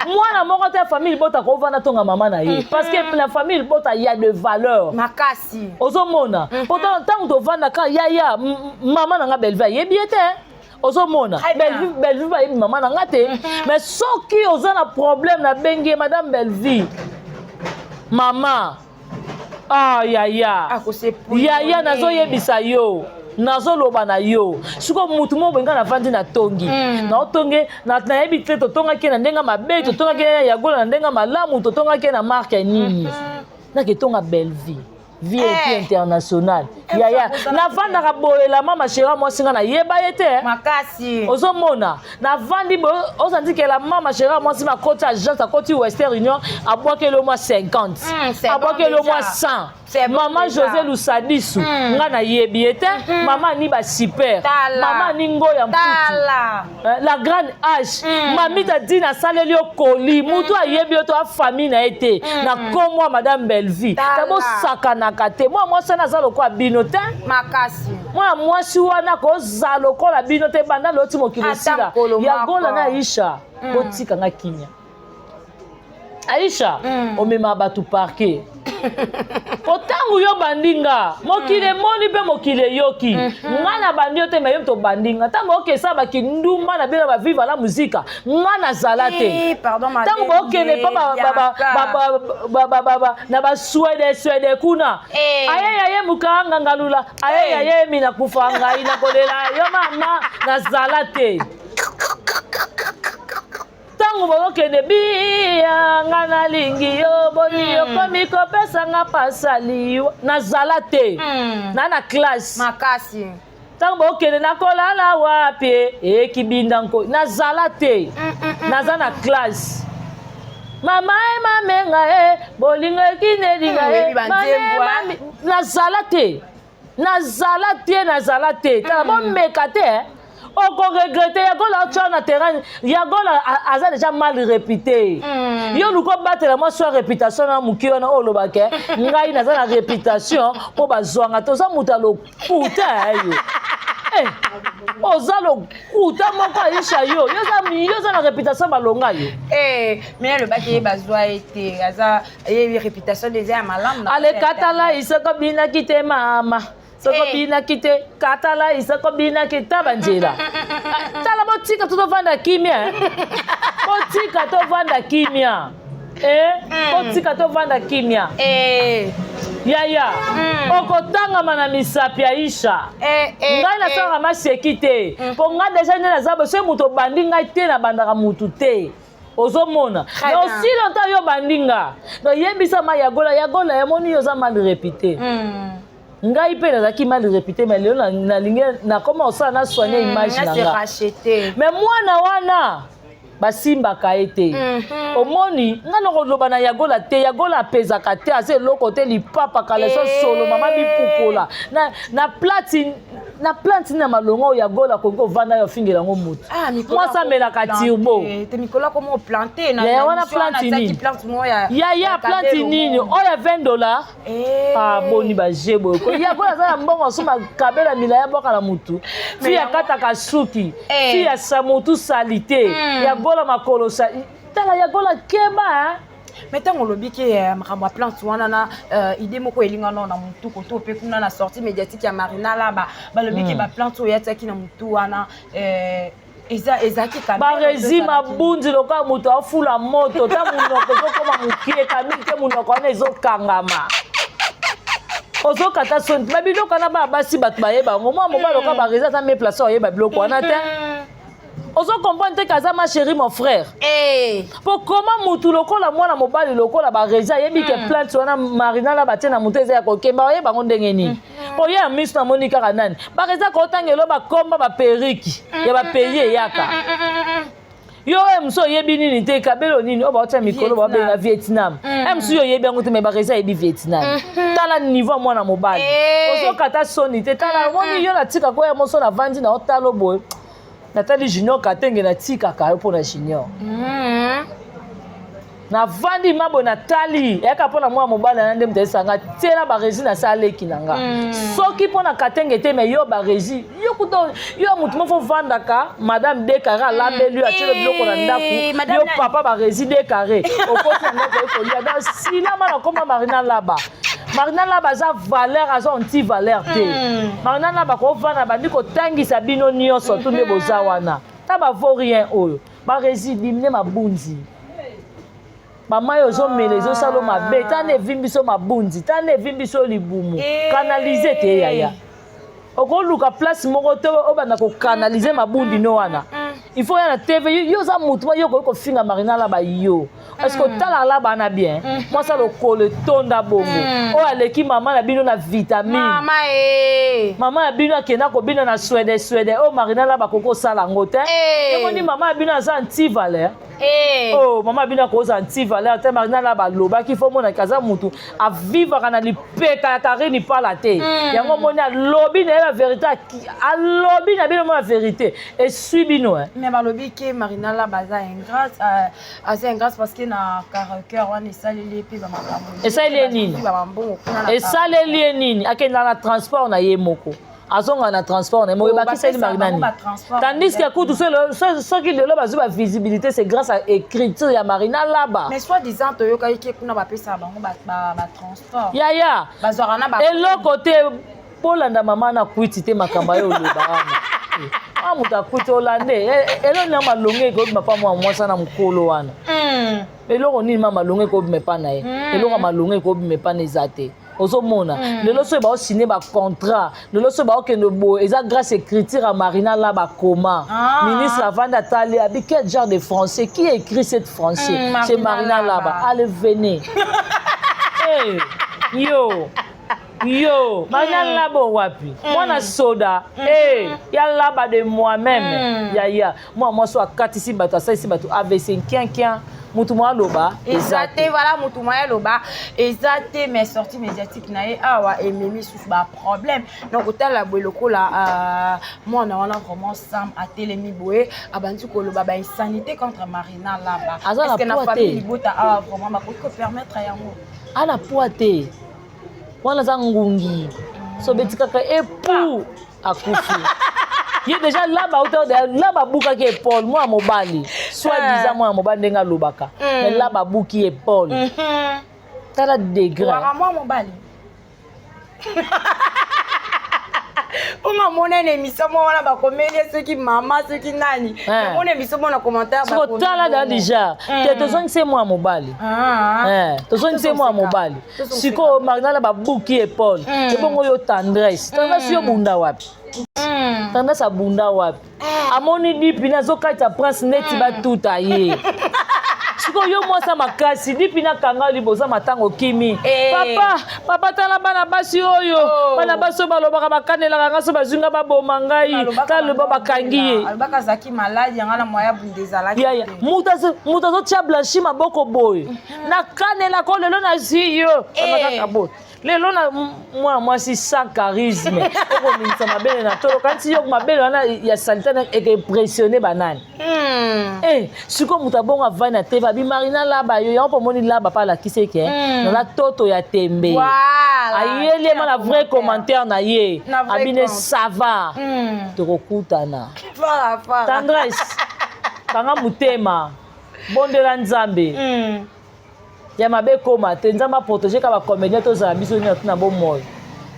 mwana moko te ya famille libota kovanda tonga mama na ye, parce que la famille libota ya de valeur. Makasi. Ozomona, pourtant ntango tovandaka, yaya, mama na nga Bellevie ayebi ye te. Ozomona? Très bien. Bellevue, Bellevue bayebi mama na nga te, mais soki oza na problème, nabengi ye Madame Bellevue, mama. Ah, yaya. Akosepouillonner. Yaya, nazoyebisa yo, nazoloba na yo sikoyo, mutu moko boye, ngai navandi na tongi, naotonge, nayebi te totongaki ye na ndenge mabe, totongaki ye ya Gola na ndenge malamu, totongaki ye na marque nini. Naketonga Bellevue VIP international. Yaya, navandaka boye, mama chérie, mwasi nga nayeba ye te. Makasi. Ozomona, navandi boye, ozandikela mama chérie, mwasi makoti agence, akoti Western Union, abwakeli yo mwa 50, C'est bon. abwakeli yo mwa Déjà. 100. C'est bon. Mama Déjà. José Lusadisu, nga nayebi ye te. Mama ani basuper. Tala. Mama ani Ngoya Mputu. Tala. La grande H, mamita Dina asaleli yo koli, mutu ayebi yo to afamille na ye te, na kombo ya Madame Bellevie. Tala. Ta bosakanaka te, mwana mwasi wana aza lokola bino te. Makasi. Mwana mwasi wana kozala lokola bino te, banda loti mokili Ata esila. mokolo Ya moko. Gola na Aisha, botikanga kimia. Aisha, omema bato parquet po ntango yo bandi nga, mokili emoni mpe mokili eyoki. Nga na bandi yo te, me yo moto obandi nga. Ntango okesa bakindumba na bino baviva la muzika, nga nazala te. Eh, pardon. Ntango bokende mpa na baswede swede kuna, aye yaye mokanga ngalula, aye yaye mina kufa, ngai nakolela yo mama, nazala te. Ntango bokokende biya, nga nalingi yo, boni okomi kopesanga pasali, nazala te. Na classe. Makasi. Ntango bokende nakolala wapi, ekibinda nko, nazala te, naza na classe. Mama e mamenga e bolingo ekinelinga e Oyebi banzembo, mame, nazala te, nazala te, nazala te. Tala, bomeka te, eh. Okoregretter. Yagola otya na terrain, Yagola aza déjà mal réputé. Yo luka obatela mwasi wa réputation na moki wana oyo olobake ngai naza na réputation mpo bazwanga te. Oza moto ya lokuta yo. Eh, oza lokuta moko, Aisha. Yo oza na réputation, balonga yo. Eh, mais alobaki ye bazwa ye te, aza ye réputation déjà ya malamu na Ale katala isoko binaki te, mama soko binaki te, katala isoko binaki ta banzela. Ah, tala, botika to tovanda kimia, eh. Botika tovanda kimia, eh? Botika tovanda kimia. Yaya, okotangama na misapi ya Aisha. Ngai nasalaka maseki te, mpo ngai déjà nde naza boye. Soki moto obandi ngai te, nabandaka mutu te. Ozomona? Très Mais bien. aussi longtemps yo obandi nga, donc yebisa ma Yagola, Yagola yamoni yo oza mal réputé. Ngai mpe nazalaki mal réputé, mais lelo nalingi nakoma kosala na soigne image na na se nga. racheter. Mais mwana wana basimbaka ye te. Omoni nga na koloba na Yagola te, Yagola apezaka te, aza eloko te, lipapa kaleso. Solo mama bipupola na plati na plante na malongo oyo Yagola akoki kovanda yo afingela yango motu. Ah, mikolo Mwasi amelaka plante. turbo. Te, mikolo akoma oplante na Yaya, na wana émission wana plante atiaki nini? plante moko ya Yaya, ya plante kabelo nini? moko. Oyo ya 20 $. Ah, boni baje boye ko? Yagola aza na mbongo, asomba kabela milaya, abwaka na mutu fi akataka suki fi ya motu sali te. Yagola makolo tala, Yagola keba, hein? Mais ntango olobi ke makambo ya plante wana na idée moko elingana na motu koto mpe kuna na sortie médiatique ya Marina Laba, balobi ke baplante oyo atiaki na motu wana eza ezalaki Barezi mabundi lokola moto afula moto ta monoko ezokoma mokie kamili te, monoko wana ezokangama, ozokata soni. Babiloko wana bana basi bato bayeba yango. Mwa mobali lokola Barezi aza me place oyeba biloko wana te. Ozo comprendre te kaza ma chérie, mon frère. Po koma mutu lokola mwana mobali lokola Barezi ayebi ke plante wana Marina na batie na motu eza ya kokemba, oyeba yango ndenge nini? Po ye ya miso namoni kaka nani Barezi akotangelo bakomba baperiki ya bapays eyaka. Yo oyo mosusu oyebi nini te, kabelo nini oyo baotya mikolo babenga Vietnam. E mosusu yo oyebi yango te, mais Baresi ayebi Vietnam. Tala niveau ya mwana mobali. Ozokata soni te. Tala, omoni yo natika koya moso navandi na otalo boye, natali Junior Katenge, natikaka yo mpo na Junior. Navandi ma boye, natali eyaka mpo na mwana mobali na nde moto ayesanga tiela Baresi na sa aleki na nga. Soki mpo na Katenge te, mais yo Baresi, yo kuta yo motu moko ovandaka, madame de carré alambeli yo, atiele biloko na ndako. Yo papa Baresi de carré, okoti na ndako oye kolia donc silama na koma Marina Laba. Marina Laba aza valeur, aza anti valeur te. Marina Laba kovanda bandi kotangisa bino nyonso tu nde boza wana ta bavaurien oyo. Baresi dimine mabunzi, bamai ozomela ezosala mabe. Tala evimbi biso mabunzi, tala evimbi biso libumu. Canalize te yaya, okoluka place moko te obanda kocanaliser mabundi no wana. Il faut ya na TV. Yo oza motu ma yo okoki kofinga Marina Laba yo. Parce que otala Laba na bien, mwasi lokolo etonda bongo oyo aleki mama na bino na vitamine. Mama ya bino akenda kobina na Swede Swede oyo Marina Laba akoki kosala yango te. Emoni mama ya bino aza anti valeur. Oh, mama bino akoza anti valeur te. Marina Laba alobaki fo monaki aza mutu avivaka na lipeka ya Karini Pala te. Yango omoni alobi na ye bavérité, alobi na bino mo ya vérité esui bino. Mais balobi ke Marina Laba aza ingrate, aza ingrate parce que na cœur wana esaleli ye mpe bamakambo. Esaleli ye nini? Bambongo kuna na Esaleli ye nini? Akenda na transport na ye moko, azonga na transport na ye moko. Oh, ebakiseli bapesaka Marina bango nini? batransport. Tandis que kutu soki lelo bazwi bavisibilité, c'est grâce à écriture ya Marina Laba. Mais soit disant toyokaki ke kuna bapesaka bango batransport. Yaya, bazwaka na eloko te. Bolanda mama na kwiti te, makambo ayo oloba wana a moto akwiti olande eloko nini malongo ekobima mpa mwa mwasi na mokolo wana? Eloko nini ma malongo ekobima epa na ye? Eloko ya malongo ekobima epa na eza te. Ozomona lelo soki baosine bacontrat, lelo soki baokende boye, eza grâce écriture ya Marina la bakoma. Ministre avandi atali abi: "Quel genre de français? Qui écrit cette français?" C'est Marina Marina Laba. Laba. Allez, venez. Hey, yo yo Marina Laba wapi? Mwana soda. Hey, ya Laba de moi-même. Yaya mwana mwasi oyo akatisi bato, asalisi bato AVC nkiankia, mutu mwa aloba. Eza te. Voilà, motu mwa aloba eza te, mais sortie médiatique na ye awa ememi susu baproblème. Donc otala boye lokola mwana wana vraiment Sam atelemi boye, abandi koloba bainsanité contre Marina Laba. Aza na Est-ce que na poids famille te. libota awa vraiment bakoki kopermettre yango? Ana poids te wana, aza ngungi so obeti kaka epu akufi ye déjà. Laba auta Laba abukaki épaule mwana mobali, soit disant mwana mobali ndenge alobaka, mais Laba abuki épaule. Tala degré. Waka mwa mobali mpo mamona na émission mo wana bakomeli ye soki mama soki nani. Namona émission mo na commentaire. Siko tala da déjà te, tozongisi ye mwana mobali. Tozongisi ye mwana mobali. Sikoyo Marina babuki épaule, ebongo oyo Tendresse, Tendresse yo bunda wapi? Tendresse abunda wapi? Amoni Dipina azokatisa Prince neti batuta ye. Sikoyo yo mwasa makasi, Dipina akanga liboso matango okimi. Papa, papa, tala bana basi oyo. Bana basi oyo balobaka, bakanelaka nga, so bazwi nga baboma ngai. Tala loba bakangi ye. Alobaka azalaki maladi, yanga na moya bunda ezalaki. Yaya, moto azotia Blanchi maboko boye, nakanelaka lelo nazwi yo. Kaka boye lelo na mwana mwasi sans charisme, okomingisa mabele na tolo, kanisi yo mabele wana ya salite ekeimpressionne banani? Sikoyo moto abongo avandi na TV abi Marina Laba yo yango mpo omoni Laba mpe alakisi eke naza toto ya tembe. Ayeli ema na vrai commentaire na ye abine ça va, tokokutana. Tendresse, kanga motema, bondela Nzambe ya mabe ekóma te. Nzambe aprotege ka bacomédien, tozala biso nyonso na bomoi.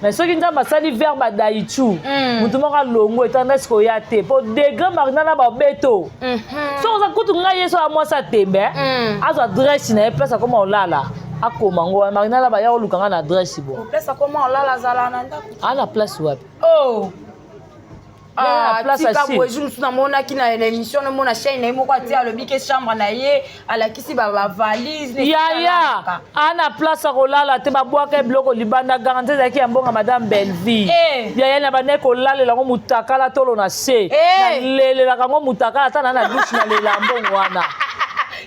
Mais soki Nzambe asali verbe adaichu, motu moko alongo etandasi koya te mpo degré Marina na babeto. Soki oza kutu ngai ye so ya mwasi atembe, azwa adresse na ye, place akoma olala, akoma ngo Marina la baya oluka nga na adresse bo. Place akoma olala, azala na ndako. Ana place wapi? Oh. Ah, tika boye jour mosusu namonaki na émission nomona chaîne na ye moko atie alobi ke chambre na ye alakisi bavalise. Yaya, ana place akolala te, babwaka biloko libanda. Garanti ezalaki ya mbongo Madame Bellevie. Yaya, na bandaki kolalela yango mutakala, tolo na se. Nalelelaka yango mutakala, ata na na douche nalela mbongo wana.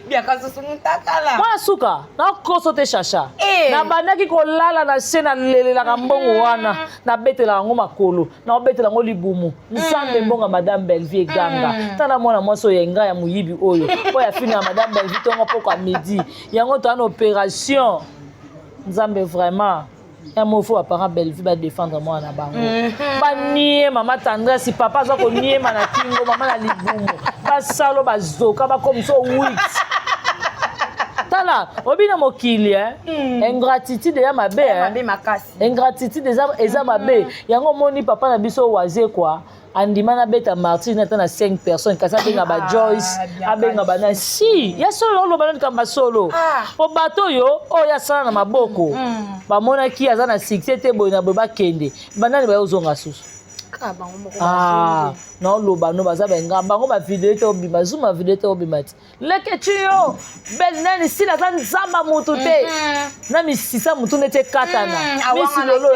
Biaka susu mutakala. Mwana suka nakoso te, Shasha. Nabandaki kolala na se, nalelelaka mbongo wana, nabetelaka yango makolo, naobetela yango libumu. Nzambe, mbongo Madame Bellevie eganga. Tala mwana mwasi oyo enga ya moyibi oyo, oyo afingaka Madame Bellevie ntongo poko midi. Yango toza na opération. Nzambe, vraiment, ya mofo, baparent Bellevie badéfendre mwana na bango. Banie mama Tendresse, papa aza koniema na kingo, mama na libumu, basalo bazoka bakomisa 8. Tala, obi na mokili, ingratitude ya mabe. Mabe makasi. Ingratitude eza mabe. Yango omoni papa na biso waze kwa andima nabeta martine ata na 5 personnes, kasi abenga ba Joyce, abenga bana si ya solo, oloba na likambo ya solo. Po bato oyo oyo asala na maboko bamonaki aza na succès te, boye na boye, bakende banani bayozonga susu. Naoloba no, baza benga bango bavideo te, obima zuma video te, obima te. Leke ti yo bel nani sila aza nzamba mutu te na misisa mutu neti ekatana. Misi lolo,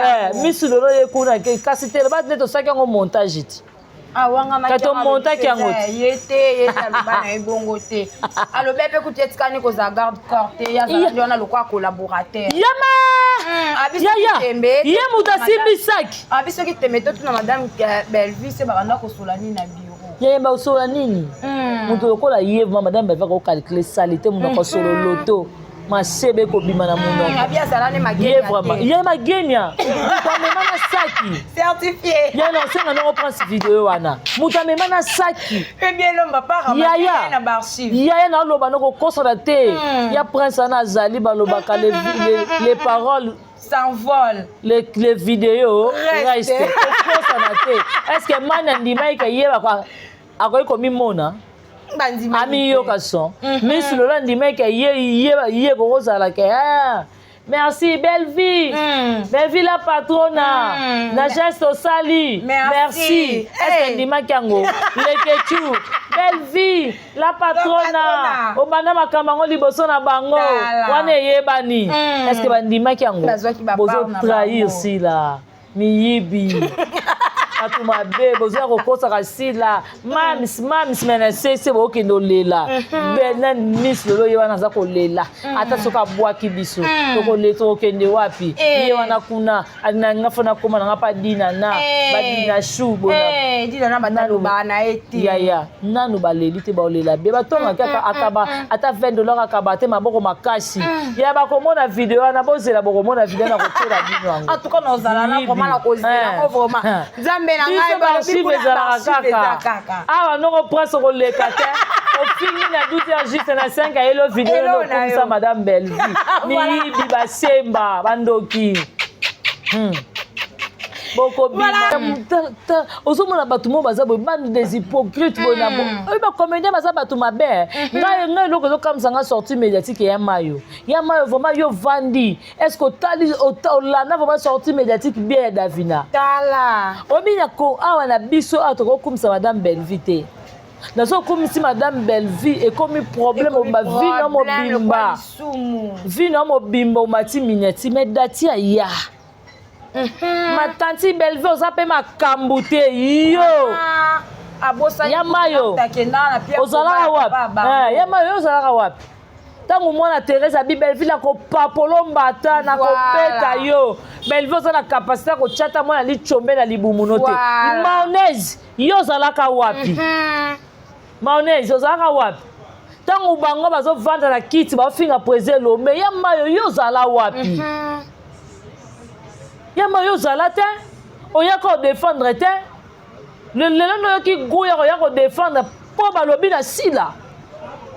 misi lolo ye kuna kasi te, loba nde tosalaki yango montage ti. Awangamaki. Tomontaki yango te. Ye te, ye te aloba na ye bongo te. Alobi mpe kutu etikani kozala garde corps te, ye azalaki wana lokola collaborateur. Yama yaya, ye moto asimbisaki. Abi soki tembe, totuna Madame Bellevue se babanda kosola nini na bureau. Yayeba osola nini? Moto lokola ye vraiment, Madame Bellevue akocalcule sali te, monoko solo loto masebe ekobima na monoko. Abi azala ne ye magenia. Vraiment, ye magenia, moto amema na saki. Certifié. Ye na osenga ndongo Prince video wana, moto amema na saki. Ebielomba para. Yaya. Na baarchive. Yaya, na oloba nokokosana te. Ya Prince wana azali, balobaka les paroles s'envole. Les vidéos reste. Reste okosana te. Est ce que mani andimaki ke yeba akoki komimona? Bandima. Amiyoka son misu lolo, andimaki ke ye ye kokozala ke ah, merci Belle Vie. Belle Vie la patrona. Na geste osali. Merci. Merci. Est ce que Hey. andimaki yango? Leketu, Belle Vie la patrona. Patrona. Obanda makambo yango liboso na bango. Tala. Wana eyebani. Est ce que bandimaki yango? Bazwaki ba part na Bozotrahir bango. Sila, miyibi, bato mabe, bozoya kokosaka Sila mams mams me na sese bookende olela bena miss lelo. Ye wana aza kolela, ata soki abwaki biso, tokokende wapi? Eh. Ye wana kuna na nga fo nakóma na nga mpa dina na badina shu bona. Dina na bataloba na ye te. Yaya, nanu baleli te, baolela be batongaki akaba ata 20 dollar, akaba te, maboko makasi ya bakomona video wana. Bozela, bokomona video na kotiela bino yango. En tout cas, nozala na vraiment na kozela ngo vraiment. Nzambe na ngai. Biso balobi baarchive kuna ezalaka baarchive eza kaka. Kaka. Awa noko Prince okoleka te, ofingi na 12 heures juste na 5 ayelo video. Elo na okomisa yo. Madame Bellevue, miyibi, basemba, bandoki. Bokobima. Ozomona bato moko baza boye, bande des hypocrites boye na oyo bacomédien, baza bato mabe. Ngai eloko ezokamwisa nga, sortie médiatique ya Mayo, ya Mayo vraiment, yo vandi, est ce que otali, olanda vraiment sortie médiatique bien ya Davina? Tala. Obi na ko awa na biso awa, tokokumisa Madame Bellevue te. Nazokumisi Madame Bellevue, ekomi problème. Ekomi Vie na problème, lokola mobimba. lisumu. Vie na mobimba, omati miniature, mais dati aya. Matanti Bellevue, oza mpe makambo te yo. Ah, abosani. Ya Mayo. Akenda na Pierre. Ozalaka Kobala, wapi? papa bango. Eh, ya Mayo, yo ozalaka wapi ntango mwana Therese abi Bellevue na kopapolo mbata na kobeta yo? Bellevue oza na capacité ya kotiata mwana lichombe na libumuno te. Mayonnaise, yo ozalaka wapi? Mayonnaise, ozalaka wapi ntango bango bazovanda na kiti, baofinga président Elombe? Ya Mayo, yo ozala wapi? Ya Mayo, ozala te, oyaka odéfendre te. Lelo noyoki gu ya koya kodéfendre mpo balobi na Sila.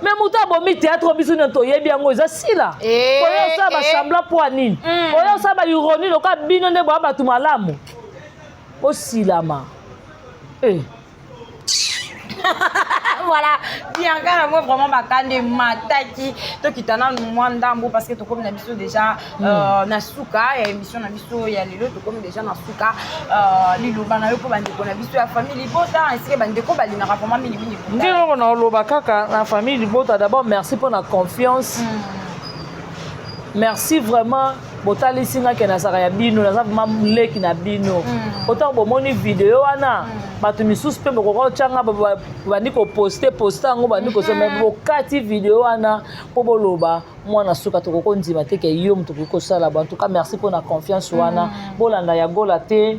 Me moto abomi théâtre, biso nyonso toyebi yango, eza Sila. Oyo osala basemblant mpo ya nini? Oyo osala baironie lokola bino nde boya bato malamu, osilama. Voilà, Bianca na moi vraiment bakande mataki. Tokita nanu mwa ndambo parce que tokomi na biso déjà na suka ya émission na biso ya lelo. Tokomi déjà na suka. Liloba na yo mpo bandeko na biso ya famille Libota, ainsi que bandeko balingaka vraiment mingimingi. Nde eloko na oloba kaka na famille Libota, d'abord merci mpo na confiance. Merci vraiment, botalisi nga ke nazalaka ya bino, naza vraiment leki na bino. Otango bomoni video wana, bato misusu mpe bokoka otyanga, bandi koposte poste yango, bandi kosoma, bokati video wana mpo boloba mwana suka. Tokoki kondima te ke yo moto okoki kosala bo. En tout cas, merci mpo na confiance wana. Bolanda ya Gola te,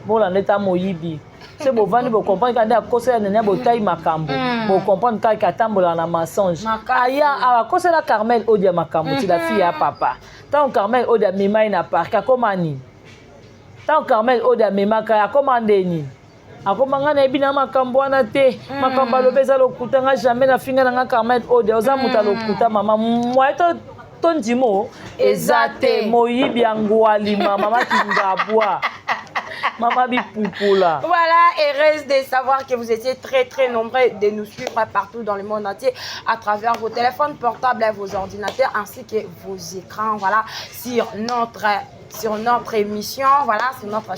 bolanda eta moyibi se bovandi, bocomprendre kaka nde akosela nene, botai makambo, bocomprendre kaka atambolaka na mensonge. Aya awa akosela Carmel Odia makambo ti la fille ya papa. Ntango Carmel Odia amema ye na parc, akoma nini? Ntango Carmel Odia amemaka ye, akoma nde nini? Akoma ngai nayebi na makambo wana te. Makambo alobi eza lokuta, nga jamais nafinga na nga Carmel Odia. Oza moto ya lokuta, mama. Moye to ndimo eza te, moyibi ya ngwalima, mama kingabwa, mama bipupula. Voilà, heureuse de savoir que vous étiez très très nombreux de nous suivre partout dans le monde entier à travers vos téléphones portables, vos ordinateurs ainsi que vos écrans. Voilà, sur notre émission, voilà, sur notre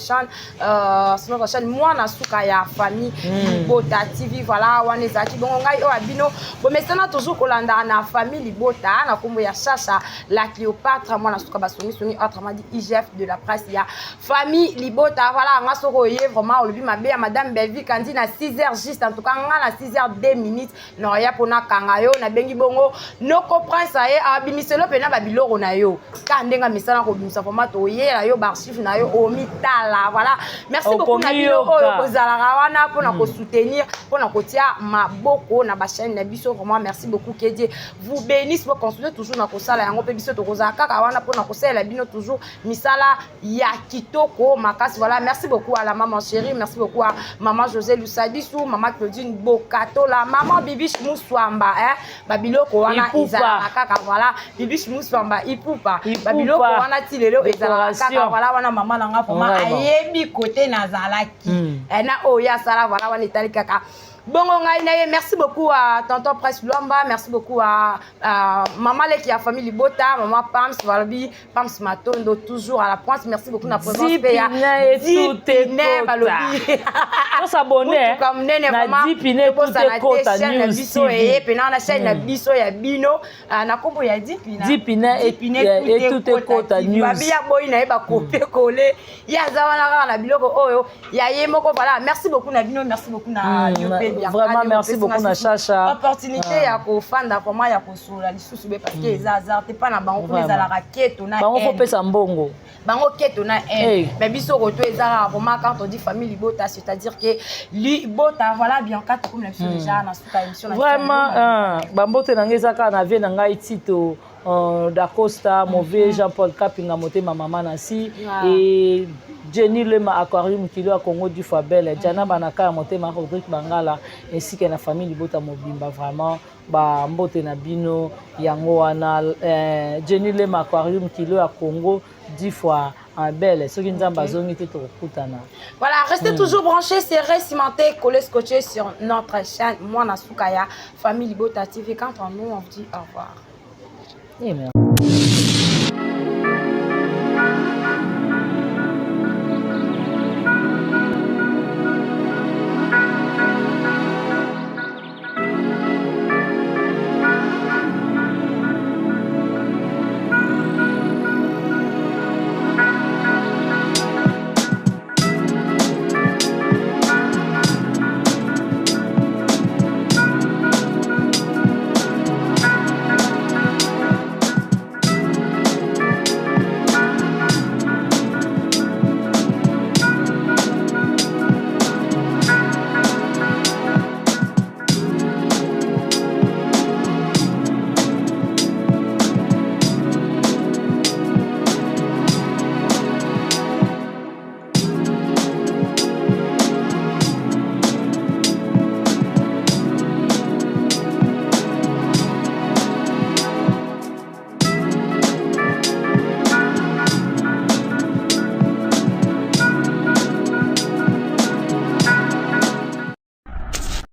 chaîne Mwana Suka ya famille Libota TV. Voilà, wana ezalaki bongo ngai oyo abino bomesana toujours kolanda na famille Libota na kombo ya Chacha la Cléopâtre, mwana suka basongisongi, autrement dit IGF de la presse ya famille Libota. Voilà, nga soko oye vraiment olobi mabe ya madame Bellevue Kandi na 6 heures juste, en tout cas nga na 6 heures 2 minutes na oya mpona kanga yo. Nabengi bongo noko Prince, aye abimiselo mpena babiloko na yo ka ndenge misala kobimisa. Vraiment toyela yo baarchive na yo, omitala. Voilà, merci beaucoup na bino oyo kozalaka wana mpona kosoutenir, mpona kotia maboko na bachaîne na biso. Vraiment merci beaucoup, que Dieu vous bénisse. Bocontinue toujours na kosala yango mpe biso tokozala kaka wana mpona kosalela bino toujours misala ya kitoko makasi. Voilà, merci beaucoup à la maman chérie, merci beaucoup à maman José Lusadisu, maman Claudine Bokatola, maman Bibiche Muswamba, hein, babiloko wana ezalaka kaka. Voilà, Bibiche Muswamba Ipupa, babiloko wana ti lelo ezalaka kaka. Voilà, wana mama na nga vraiment ayebi kote nazalaki na oyo asala. Voilà, wana etali kaka bongo ngai na ye. Merci beaucoup à tonton Presse Luamba, merci beaucoup à maman leki ya famille Libota, maman Pams, balobi Pams Matondo, toujours à la pointe. Merci beaucoup na présence mpe ya Dipine, balobi s'abonner na Dipine. Chaîne na biso eye pena na chaîne na biso ya bino na kombo ya Dipine. Dipine Etutekota News. Babi ya boyi na ye bakopie kole ye aza wana kaka na biloko oyo ya ye moko. Voilà, merci beaucoup na bino, merci beaucoup na yo mpe. Vraiment merci beaucoup na Chacha. Opportunité ya kofanda vraiment, ya kosolola lisusu be, parce que eza hasard te mpa na bango kuna, ezalaka keto na bango kopesa mbongo. Bango keto na haine, mais biso koto eza kaka vraiment, quand on dit famille Libota, c'est-à-dire que Libota. Voilà, Bianca, tokomi na biso déjà na suka émission. Vraiment bambote na ngai eza kaka na vie na ngai Tito Dacosta Mauvais, Jean-Paul Kapinga, motema mama Nancy et Jenny Lema Aquarium Kilo ya Congo du Fabel, Jana Banaka ya motema Rodrigue Bangala, ainsi que na famille Libota mobimba. Vraiment bambote na bino yango wana. Jenny Lema Aquarium Kilo ya Congo 10 fois belle. Soki Nzambe azongi te, tokokutana. Voilà, restez toujours branchés, serrés, cimentés, collés, scotchés sur notre chaîne Mwana Sukaya, Famille Libota TV. Quant à nous, on vous dit au revoir. Eh, merci.